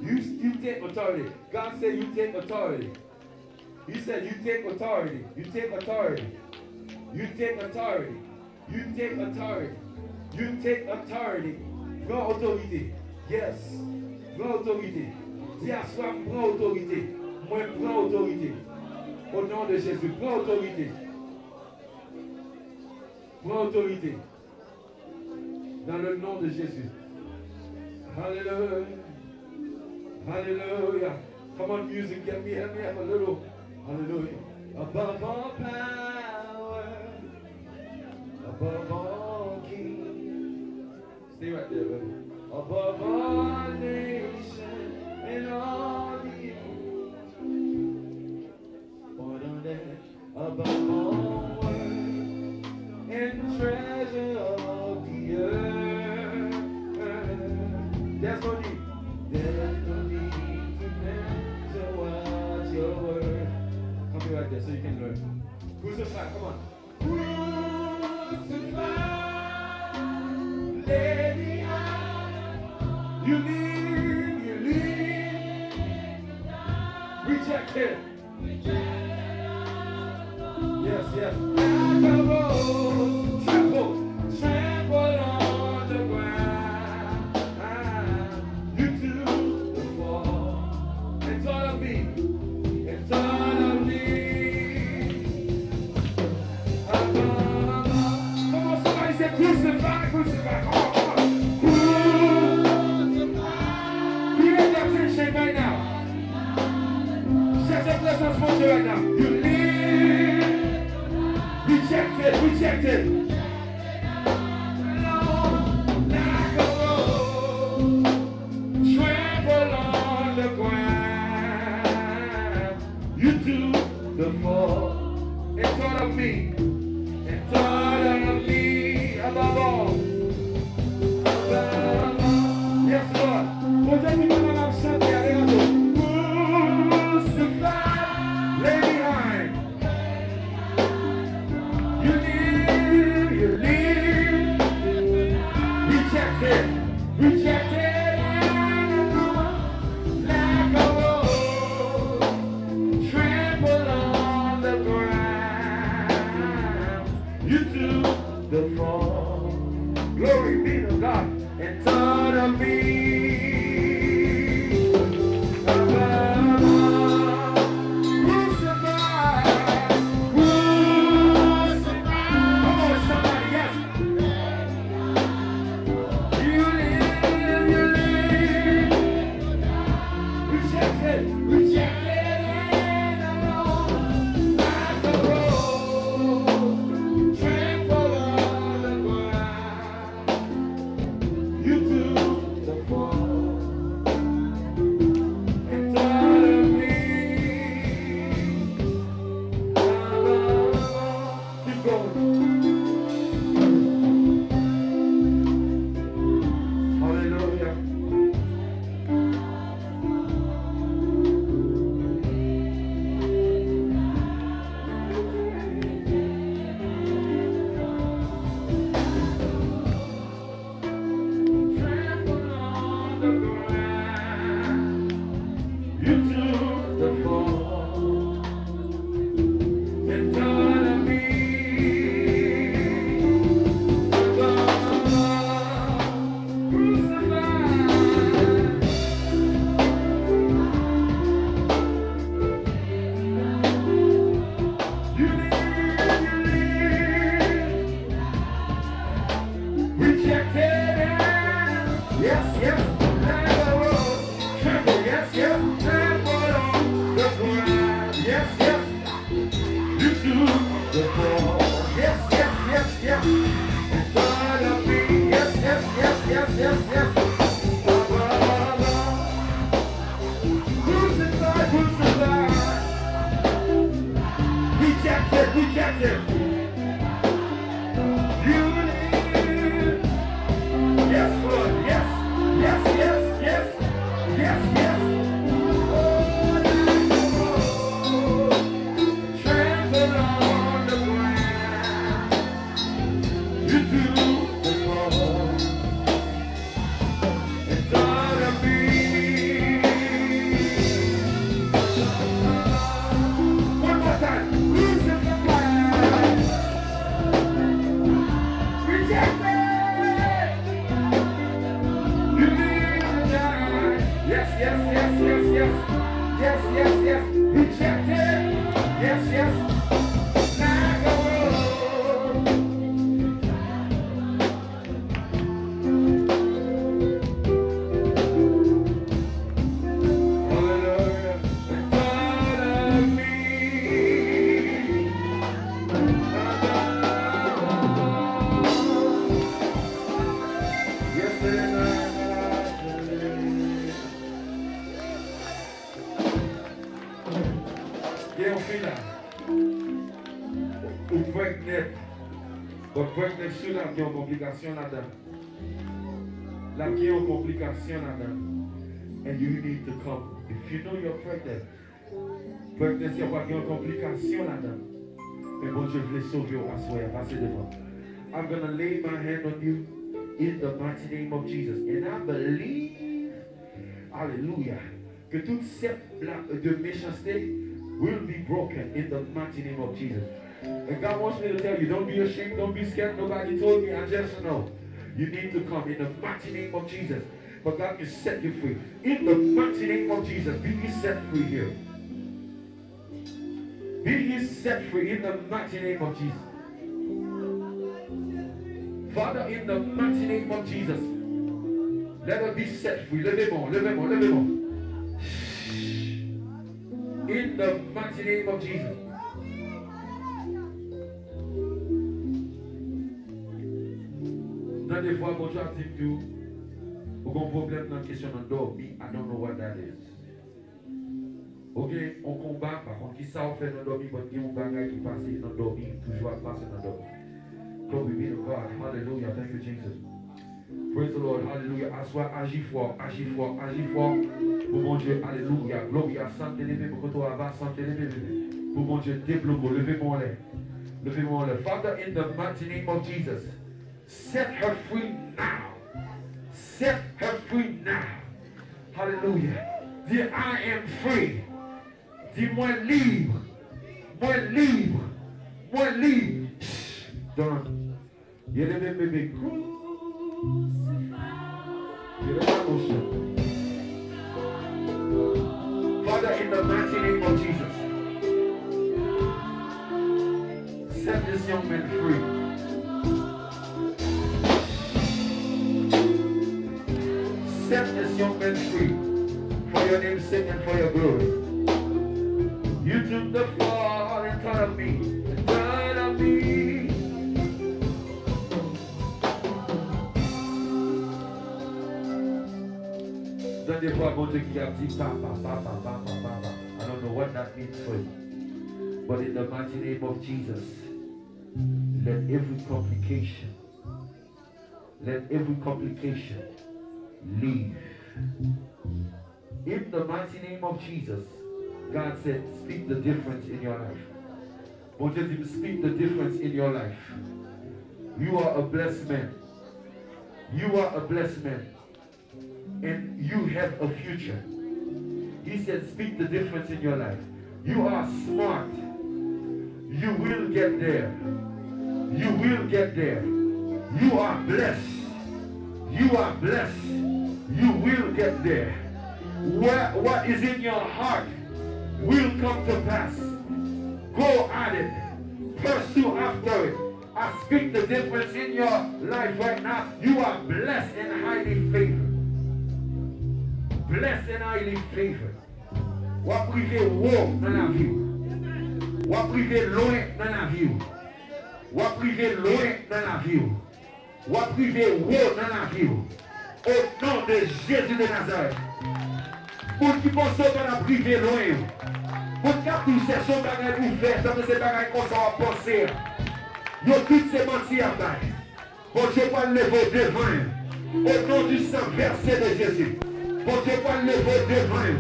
You, you take authority. God say you take authority. He said, you take authority. You take authority. You take authority. You take authority. You take authority. Pran otorite. Yes. Pran otorite. Di, aswè a, m pran otorite. Mwen pran otorite. O non de Jezi, pran otorite. Pran otorite. Dans le nom de Jésus. Hallelujah. Hallelujah. Come on, music, get me, help me up a little. Hallelujah. Above all power, above all king. Stay right there, baby. Above all nation and all the earth. So you can learn. Crucify, come on. Crucify, lay me high. You lean, you lean. Rejected. Yes, yes. Like a rose, trample, trample on the ground. You took the fall and thought of me, and thought of me. Come on, somebody say, "Crucify, crucify." Come on, come on. Crucify. Create attention right now. Chèche prezans Bondye right now. You live. Rejected, rejected. Like a rose, trample on the ground. You took the fall and thought of me, and thought of me above all. Above all. Yes, Lord. Poze ti mwen nan ap chante, ale nan do. Crucify, lay behind. You live, you live. Rejected, rejected, and alone. Like a rose, trample on the ground. You took the fall. Glory be to God. And thought of me. Crucify, crucify. Come on, somebody, yes. You live, you live. Rejected, rejected and alone. Like a rose, trample on the ground. You took the fall and thought of me. Keep going. Hallelujah. Trample on the ground. You took the fall and thought of me. Crucified. You live, you live. Rejected and yes, yes, like a rose. Trample, yes, yes, trample on the ground. Yes, yes, you took the fall. Yes, yes, yes, yes. And thought of me. Yes, yes, yes, yes, yes, yes. Crucify, crucify. Rejected, rejected. You live. Yes, Lord. Yes. Yes, yes, yes. Yes, yes. Oh, trample on the ground. You do the wrong. And thought of me. One more time. Crucified. Rejected. You need to die. Yes, yes, yes, yes, yes. Yes, yes, yes. Rejected. Yes, yes. Like a rose. Hallelujah. And thought of me. Yes, and I Gen yon fi la, ou pregnant. But pregnancy la gen yon konplikasyon ladan. La gen yon konplikasyon ladan. And you need to come. If you know you're pregnant, Pregnancy a pral gen yon konplikasyon ladan. Men Bondye vle sove w aswè a. Pase devan. I'm gonna lay my hand on you in the mighty name of Jesus. And I believe, hallelujah, que toute sèp la, de méchanceté will be broken in the mighty name of Jesus. And God wants me to tell you, don't be ashamed, don't be scared. Nobody told me, I just know. You need to come in the mighty name of Jesus. For God can set you free. In the mighty name of Jesus, be ye set free here. Be ye set free in the mighty name of Jesus. Father, in the mighty name of Jesus, let her be set free. Leve men w, leve men w, leve men w. In the mighty name of Jesus. Tande vwa Bondye ap di m ke ou gen yon pwoblèm nan kesyon nan dòmi. I don't know what that is. Ou gen yon konba, pa konn ki sa w fè nan dòmi, but gen yon bagay ki pase nan dòmi, toujou ap pase nan dòmi. Glory be to God. Hallelujah. Thank you, Jesus. Praise the Lord. Hallelujah. Aswè a, aji fò, aji fò, aji fò pou Bondye. Hallelujah. Gloria. Santelebe, bokoto aba, santelebe, bebe. Pou Bondye debloke w. Leve men w anlè. Leve men w anlè. Father, in the mighty name of Jesus, set her free now. Set her free now. Hallelujah. Di, I am free. Di, mwen lib. Mwen lib. Mwen lib. Shh. Done. Yelebebebe. Crucify. Yelebebebe. Father, in the mighty name of Jesus, set this young man free. Set this young man free for your name's sake and for your glory. You took the fall in front of me, in front of me. Tande vwa Bondye ki ap di, "Papa, papa, papa, papa." I don't know what that means for you. But in the mighty name of Jesus, let every complication, let every complication leave. In the mighty name of Jesus, God said, "Speak the difference in your life." Bondye di m, "Speak the difference in your life." You are a blessed man. You are a blessed man. And you have a future. He said, "Speak the difference in your life." You are smart. You will get there. You will get there. You are blessed. You are blessed. You will get there. What, what is in your heart will come to pass. Go at it. Pursue after it. I speak the difference in your life right now. You are blessed and highly favored. Blessed and highly favored. W ap rive wo nan lavi w. W ap rive lwen nan lavi w. W ap rive lwen nan lavi w. W ap rive wo nan lavi w. O non de Jezi de Nazarèt. Moun ki panse w pa t ap rive lwen yo. Moun k ap di w chèche yon bagay pou w fè, tankou se bagay konsa w ap panse a. Yo tout se manti y ap bay. Bondye pral leve w devan yo. O non du sang versé de Jésus. Bondye pral leve w devan yo.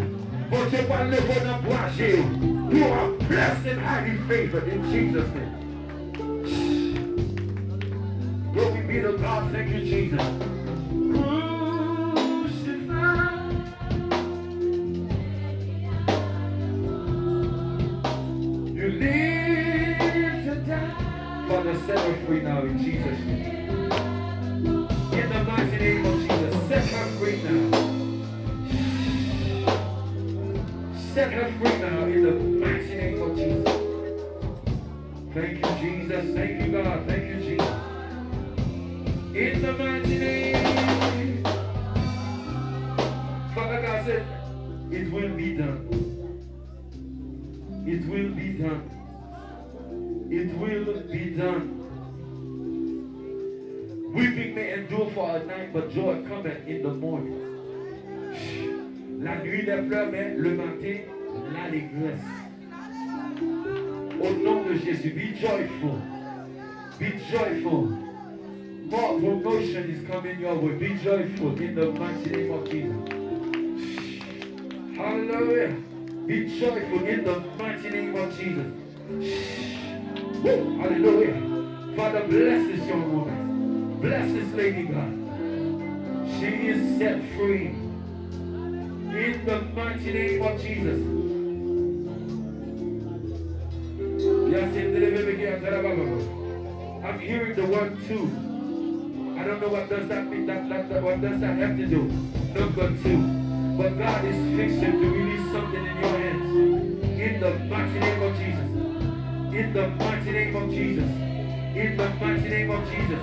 Bondye pral leve w nan bwa je yo. You are blessed and highly favored in Jesus' name. Glory be to God. Thank you, Jesus. Crucify. You live to die. Father, set her free now in Jesus' name. In the mighty name of Jesus, set her free now. Set her free now in the mighty name of Jesus. Thank you, Jesus. Thank you, God. Thank you, Jesus. In the mighty name. Father God said, "It will be done. It will be done. It will be done." Weeping may endure for a night, but joy cometh in the morning. La nuit des pleurs, mais le matin, l'allégresse. Au nom de Jésus, be joyful. Be joyful. More promotion is coming your way. Be joyful in the mighty name of Jesus. Hallelujah. Be joyful in the mighty name of Jesus. Woo! Hallelujah. Father, bless this young woman. Bless this lady, God. She is set free. In the mighty name of Jesus. I'm hearing the word two. I don't know what does that mean. That, that, that- what does that have to do? Number two. But God is fixing to release something in your hands. In the mighty name of Jesus. In the mighty name of Jesus. In the mighty name of Jesus.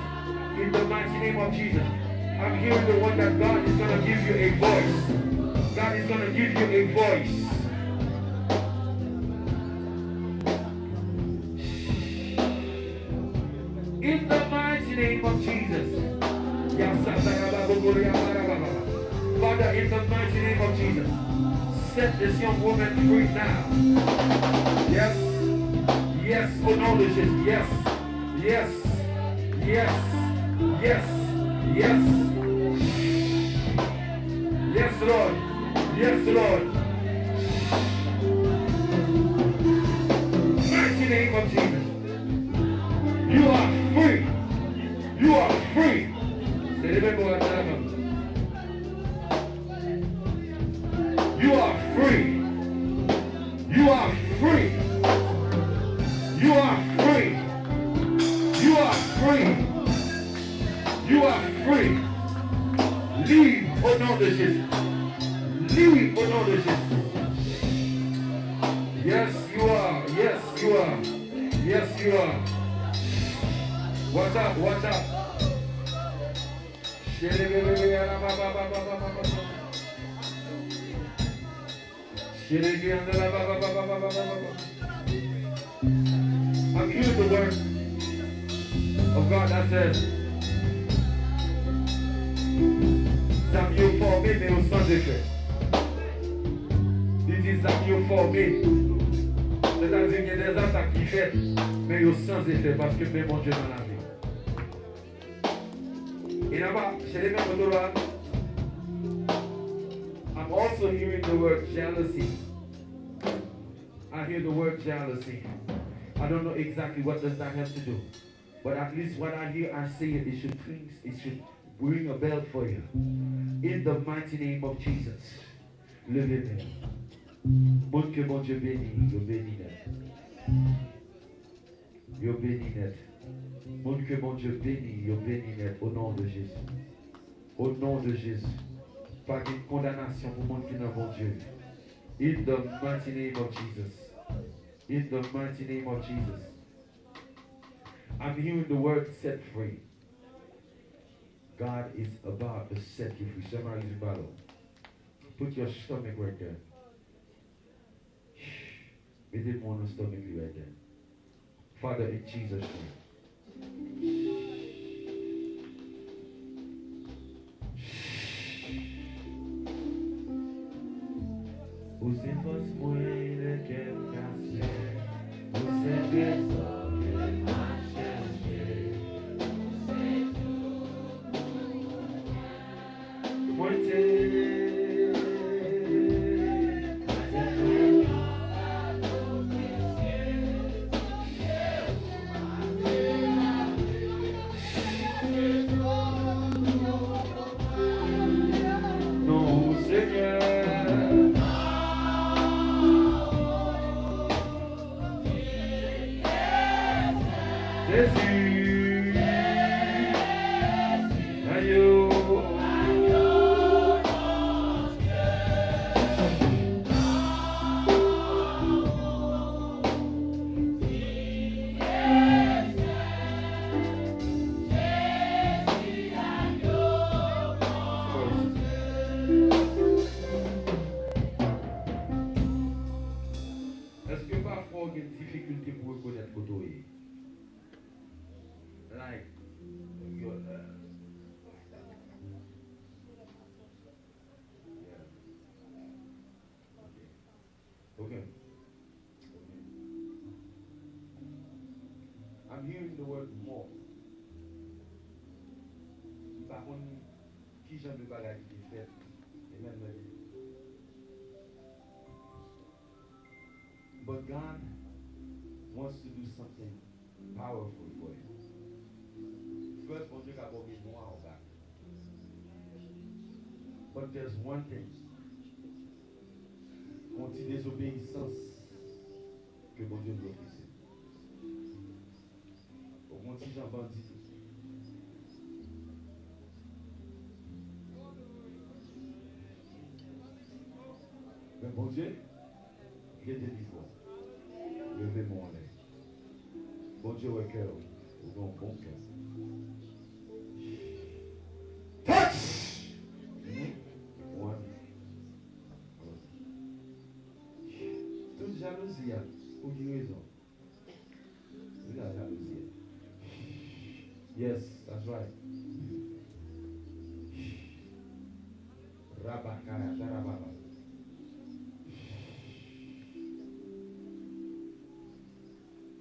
In the mighty name of Jesus. I'm hearing the word that God is gonna give you a voice. God is gonna give you a voice. In the mighty name of Jesus. Father, in the mighty name of Jesus, set this young woman free now. Yes. Yes, au nom de Jésus. Yes. Yes. Yes. Yes. Yes. Yes, Lord. Yes, Lord. Mighty name of Jesus. You are free. You are free. Selebrate for us. You are free. You are free. You are free. You are free. You are free. Libre au nom de Jésus. Libre au nom de Jésus. Yes, you are. Yes, you are. Yes, you are. Watch out, watch out. I'm hearing the word of God that says, zam yo fòme, men yo san efè. Li di zam yo fòme. Sètadi, gen de zatak ki fèt, men yo san efè, paske men Bondye nan lavi. E nan pa, chè de men kote la. I'm also hearing the word jealousy. I hear the word jealousy. I don't know exactly what does that have to do. But at least what I hear, I say it, it should clean, it should ring a bell for you. In the mighty name of Jesus. Leve men. Moun ke Bondye beni, yo beni nèt. Yo beni nèt. Moun ke Bondye beni, yo beni nèt. O non de Jezi. O non de Jezi. Pa gen kondanasyon pou moun ki nan Bondye. In the mighty name of Jesus. In the mighty name of Jesus. I'm hearing the word set free. God is about to set you free. Sè Marie di balo. Put your stomach right there. Mete men w nan stomach li right there. Father, in Jesus' name. Ou se fòs mwen lè kè m kase. Ou se trezò ke m ap chèche. Ou se tout pou mwen. Mwen te Non, Senyè. Jezi. Ayo. Èske pafwa w gen difikilte pou rekonèt kote w ye? Like, yo, uh, yeah. Ok. Ok. Ok. I'm hearing the word more. M pa konn ki jan de bagay ki te fèt. Amen, baby. But God wants to do something powerful for you. First, Bondye ka ba w mezon an back. But there's one thing. Yon ti dezobeyisans ke Bondye vle w fese. Ou gon ti jan bandi tou. Men Bondye, rete pi fò. Leve men w anlè. Bondye wè kè w. Ou gen yon bon kè. Touch! One. Tout jalouzi a, pou ki rezon? Li la jalouzi a. Yes, that's right. Rabakaya, darababa.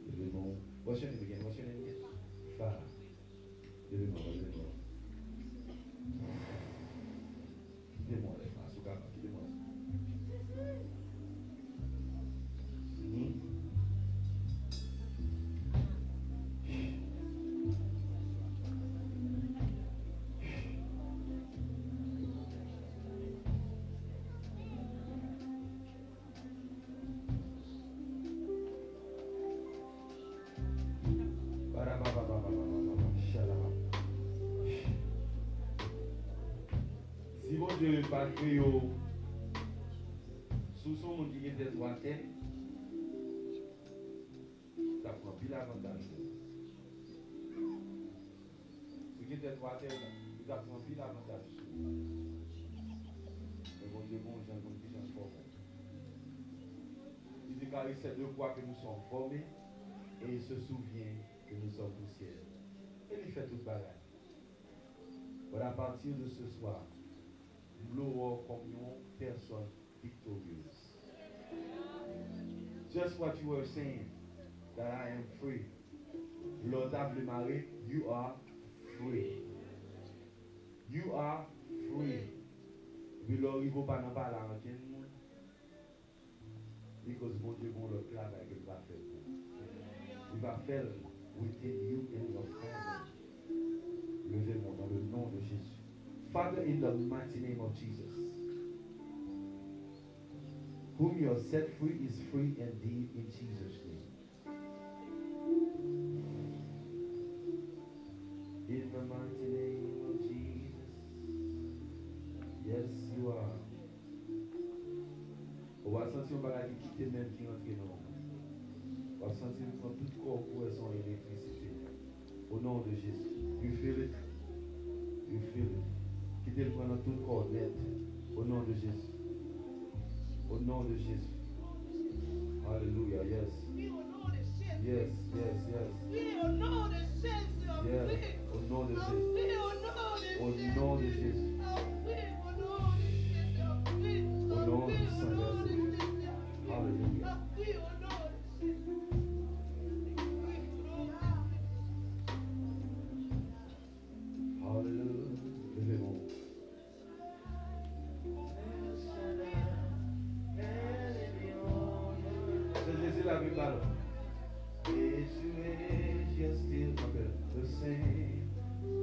Leve men w. What's your name again? What's your name again? Farah. Leve men w, leve men w. Kite mwen anlè, Farah, si w kapab, kite mwen anlè. Mhm. Si Bondye pa t kreye w, si w se yon moun ki gen tèt ou atè, ou t ap pran anpil avantaj sou ou. Si w gen tèt ou atè, ou t ap pran anpil avantaj sou ou. Men Bondye gen yon jan l konn kijan l fòme w. Il déclare, c'est de quoi que nous sommes formés, et il se souvient que nous sommes poussière. E li fè tout bagay. But à partir de ce soir, m vle w wè w kòm yon pèsòn victorious. Just what you were saying, that I am free. Lè w ta vle mare, you are free. You are free. Epi lè w rive, w pa nan pale a ankenn moun. Because Bondye gen yon lòt travay ke l va fè pou ou. Li va fè l within you and your family. Leve men w dans le nom de Jésus. Father, in the mighty name of Jesus, whom you have set free is free indeed in Jesus' name. In the mighty name of Jesus. Yes, you are. Ou va santi yon bagay ki kite men ki rantre nan ou. W ap santi li pran tout kò w pou wè se yon elektrisite. Au nom de Jésus. You feel it? You feel it? Kite l pran nan tout kò w nèt. Au nom de Jésus. Au nom de Jésus. Hallelujah. Yes. Yes, yes, yes. Yes. Au nom de Jésus. Au nom de Jésus. Au nom du Saint-Esprit. Hallelujah. Hallelujah. Leve men w. Se Jezi la Bib ba nou. Is you still the same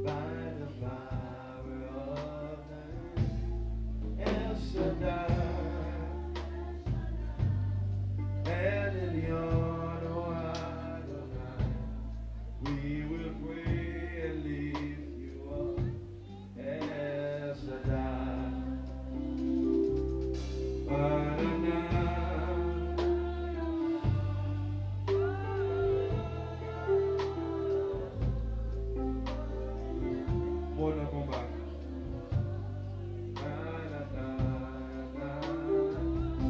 by the power of the El Shaddai, El Elyon, oh Adonai. We will pray and lift you up. El Shaddai. Ba-na-na. Mò nan konba. Ba-na-na-na.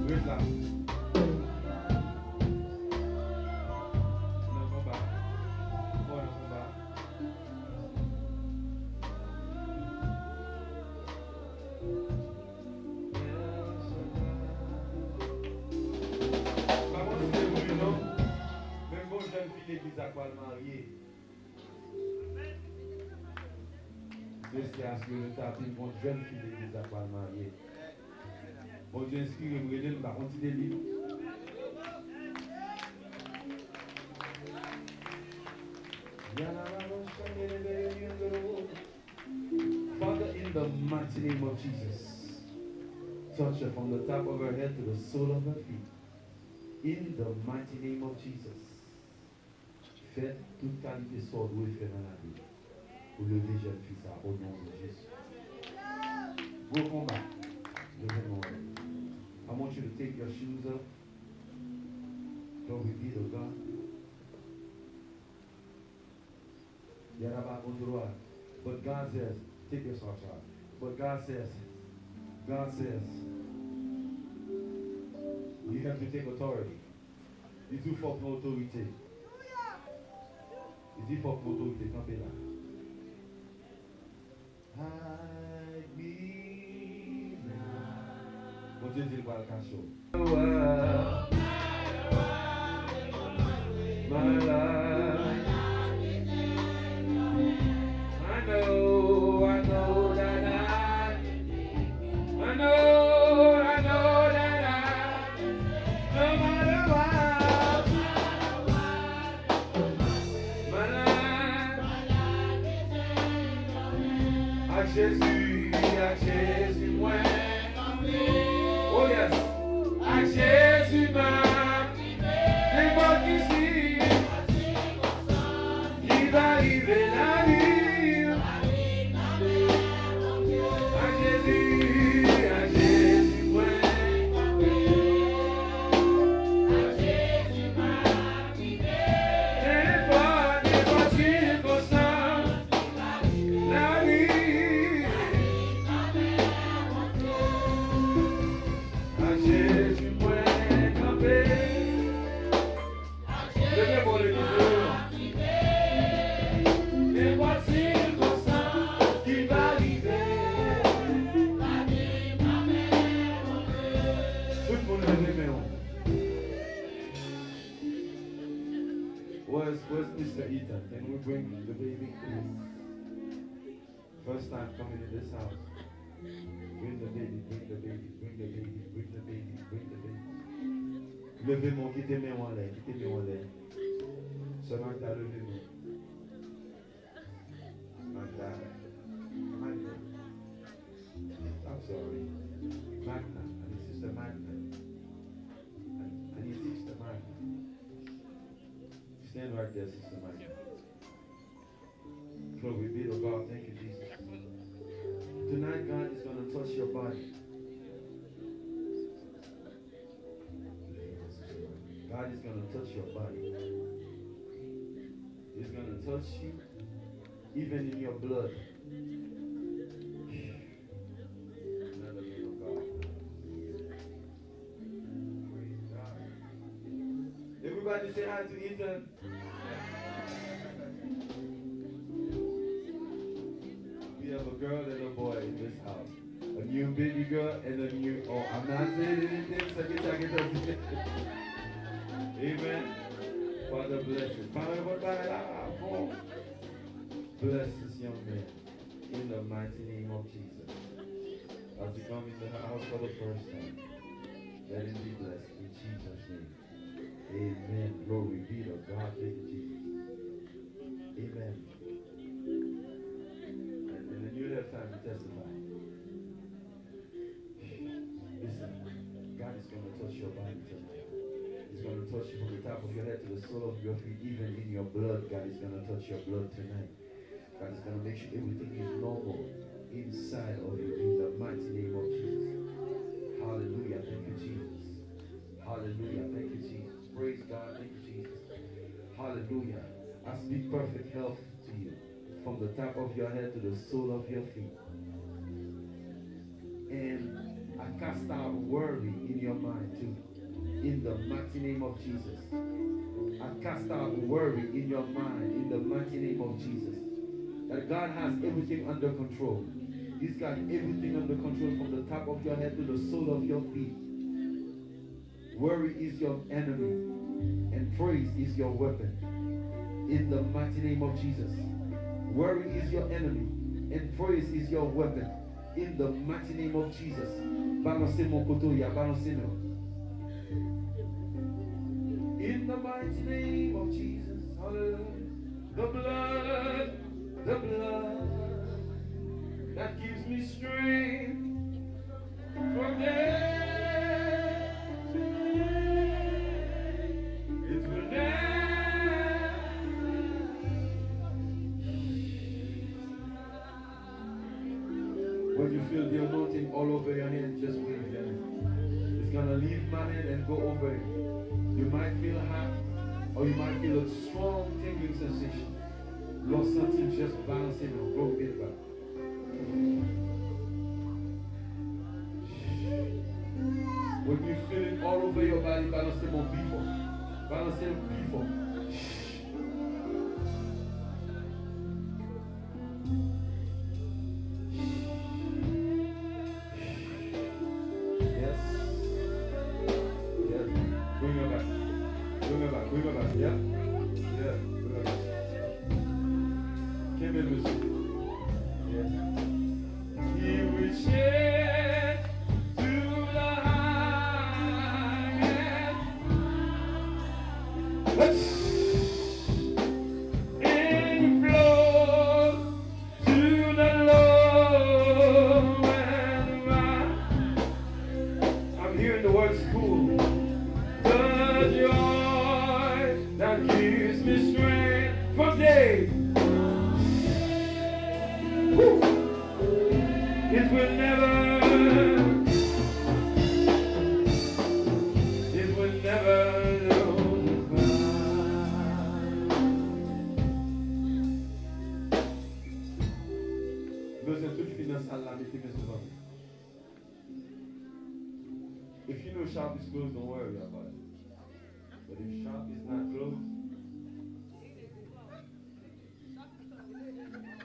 Ret la. Nan konba. Mò nan konba. Pa konn si se pou li non. Menm gon jèn fi legliz la pral marye. Mesye a sou le tapi, gon jèn fi legliz la pral marye. Bondye enspire m, rele l, m pa konn si se li. Father, in the mighty name of Jesus, touch her from the top of her head to the sole of her feet. In the mighty name of Jesus. Fè tout kalite sa w dwe fè nan lavi pou leve jèn fi sa, o non de Jezi. Gwo konba. Leve men w. I want you to take your shoes up. Glory be to God. Yarabakondroa. But God says, take your socks off. But God says, God says, you have to take authority. Li di w fòk pran otorite. Li di fòk pran otorite. Kanpe la. Hide mi nan. Bondye di l pral kache w. My life. I know, I know that I, I know, I know that I, no matter what, my life. Ak Jezi, ak Jezi mwen kanpe. Oh yes. Ak Jezi m ap rive. Nenpòt ki si ki va rive nan lavi m. Ak Jezi, ak Jezi mwen kanpe. Ak Jezi m ap rive. Nenpòt, nenpòt sikonstans. Lavi. Ak Jezi mwen kanpe. Leve men w legliz. Nenpòt sikonstans ki va rive. Tout moun leve men w. Where's, where's Mister Ethan? Can we bring the baby, please? First time coming in this house. Bring the baby, bring the baby, bring the baby, bring the baby, bring the baby. Leve men w, kite men w anlè, kite men w anlè. Sè Magda, leve men w. Magda. Magda. I'm sorry. Magna. I mean, Sister Magna. I, I need Sister Magna. Stand right there, Sister Magna. Glory be to God. Thank you, Jesus. Tonight, God is going to touch your body. God is going to touch your body. He's going to touch you, even in your blood. Another man of God. Praise God. Everybody say hi to Ethan. We have a girl and a boy in this house. A new baby girl and a new, oh, I'm not saying anything, so get, get, get. Amen. Father bless it. Father, what about that? Oh. Bless this young man in the mighty name of Jesus. As he come in the house for the first time, let him be blessed in Jesus' name. Amen. Glory be to God. Thank you, Jesus. Amen. And, and then you have time to testify. Listen, God is going to touch your body tonight. He's going to touch you from the top of your head to the sole of your feet, even in your blood. God is going to touch your blood tonight. God is going to make sure everything is normal inside of you in the mighty name of Jesus. Hallelujah. Thank you, Jesus. Hallelujah. Thank you, Jesus. Praise God. Thank you, Jesus. Hallelujah. I speak perfect health to you from the top of your head to the sole of your feet. And I cast out worry in your mind too. In the mighty name of Jesus. I cast out worry in your mind in the mighty name of Jesus. That God has everything under control. He's got everything under control from the top of your head to the sole of your feet. Worry is your enemy, and praise is your weapon. In the mighty name of Jesus. Worry is your enemy, and praise is your weapon. In the mighty name of Jesus. Balanse men w kote w ye a, balanse men w. In the mighty name of Jesus. Hallelujah. The blood, the blood that gives me strength from day to day. It will never. When you feel the anointing all over your hand, just wave your hand. It's gonna leave my hand and go over you. You might feel hot, or you might feel a strong tingling sensation. Lè w santi l, just balanse men w, go get back. When you feel it all over your body, balanse men w pi fò. Balanse l pi fò. Yes. Yes. Bring her back. Bring her back. Bring her back. Yeah. Yeah. Bring her back. Kenbe l, mesye. Yeah. He reaches to the highest. Touch. And flows to the low and wide. I'm hearing the word school. The joy that gives me strength from day. Woo. It will never, it will never lose its power. M bezwen tout fi nan sal la mete men sou vant. If you know shop is closed, don't worry about it. But if shop is not closed,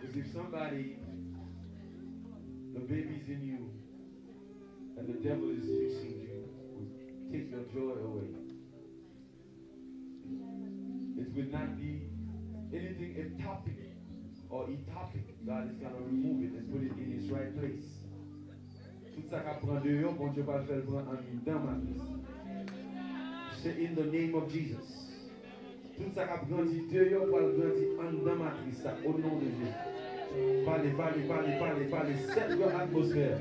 because if somebody, the baby's in you, and the devil is fixing you, will take your joy away. It will not be anything ectopic or ectopic. God is gonna remove it and put it in its right place. Tout sa k ap pran deyò, Bondye pral fè l pran anndan matris. Say, "In the name of Jesus." Tout sa k ap grandi deyò pral grandi anndan matris sa, o non de Jezi. Pale, pale, pale, pale, pale. Set your atmosphere.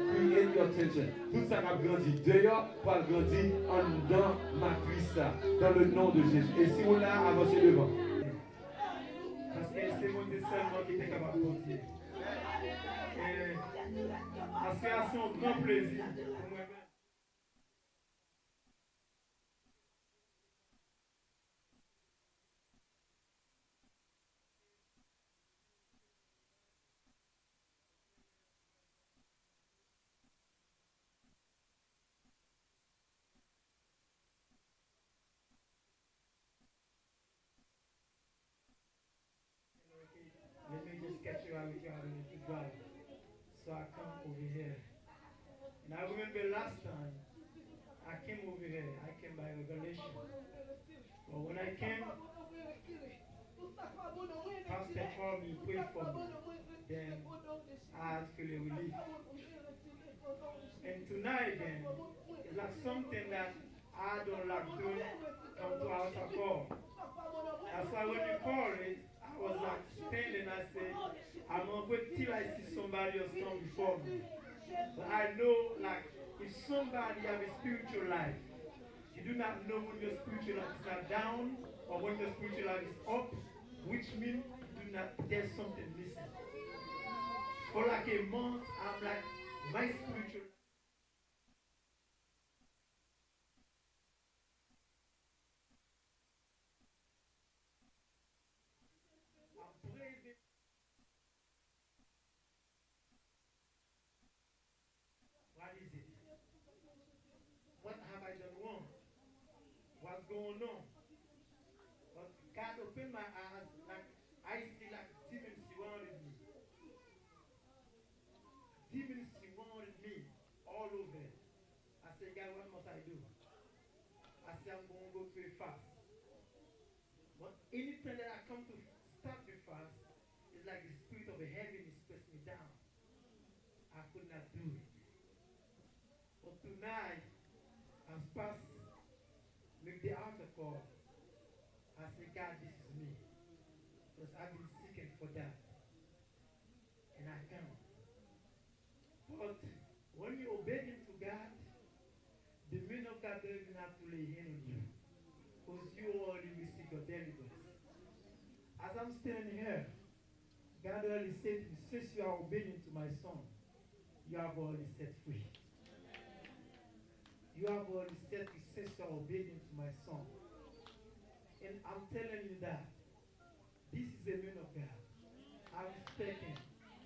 Create your tension. Tout sa k ap grandi deyò pral grandi anndan matris sa, dans le nom de Jésus. E si ou la, avanse devan. Paske se Bondye sèlman ki te kapab pwodui. E paske a se yon gran plezi pou mwen menm. Let me just catch you out with your hand in the good vibe. So I come over here. And I remember last time I came over here, I came by revelation. But when I came, Pastor called me, prayed for me. Then I feel a relief. And tonight again, it's like something that I don't like doing, come to house at all. That's why when you call it, I was like standing, I said, I'm gonna wait till I see somebody else come before me. But I know, like, if somebody have a spiritual life, you do not know when your spiritual life is not down or when your spiritual life is up, which means you do not, there's something missing. For like a month, I'm like, my spiritual I'm praising. What is it? What have I done wrong? What's going on? But God opened my eyes, like, I see, like, demons surrounded me. Demons surrounded me all over. I said, "God, what must I do?" I said, "I'm gonna go to a fast." But anytime that I come to start the fast, it's like the spirit of heaviness press me down. I could not do it. But tonight, as Pastor make the altar call, I say, "God, this is me. Because I've been seeking for that. And I come. But when you're obedient to God, the men of God don't even have to lay hand on you. Because you already received your deliverance. As I'm standing here, God already said to me, since you are obedient to my son, you have already set free. You have already set free since you are obedient to my son. And I'm telling you that this is a man of God. I respect him.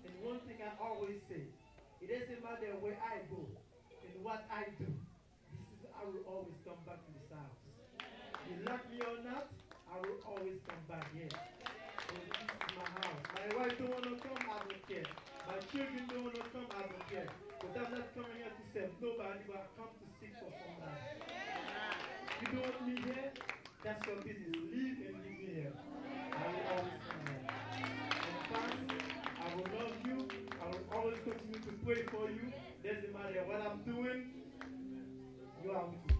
And one thing I always say, it doesn't matter where I go and what I do, this is, I will always come back to this house. You like me or not, I will always come back here. So this is my house. My wife don't wanna come, I don't care. My children don't wanna come, I don't care. Because I'm not coming here to serve nobody, but I come to seek for somebody. You don't want me here, that's your business. Leave and leave me here. I will always come here. And fans, I will love you. I will always continue to pray for you. Doesn't matter what I'm doing, you are with me.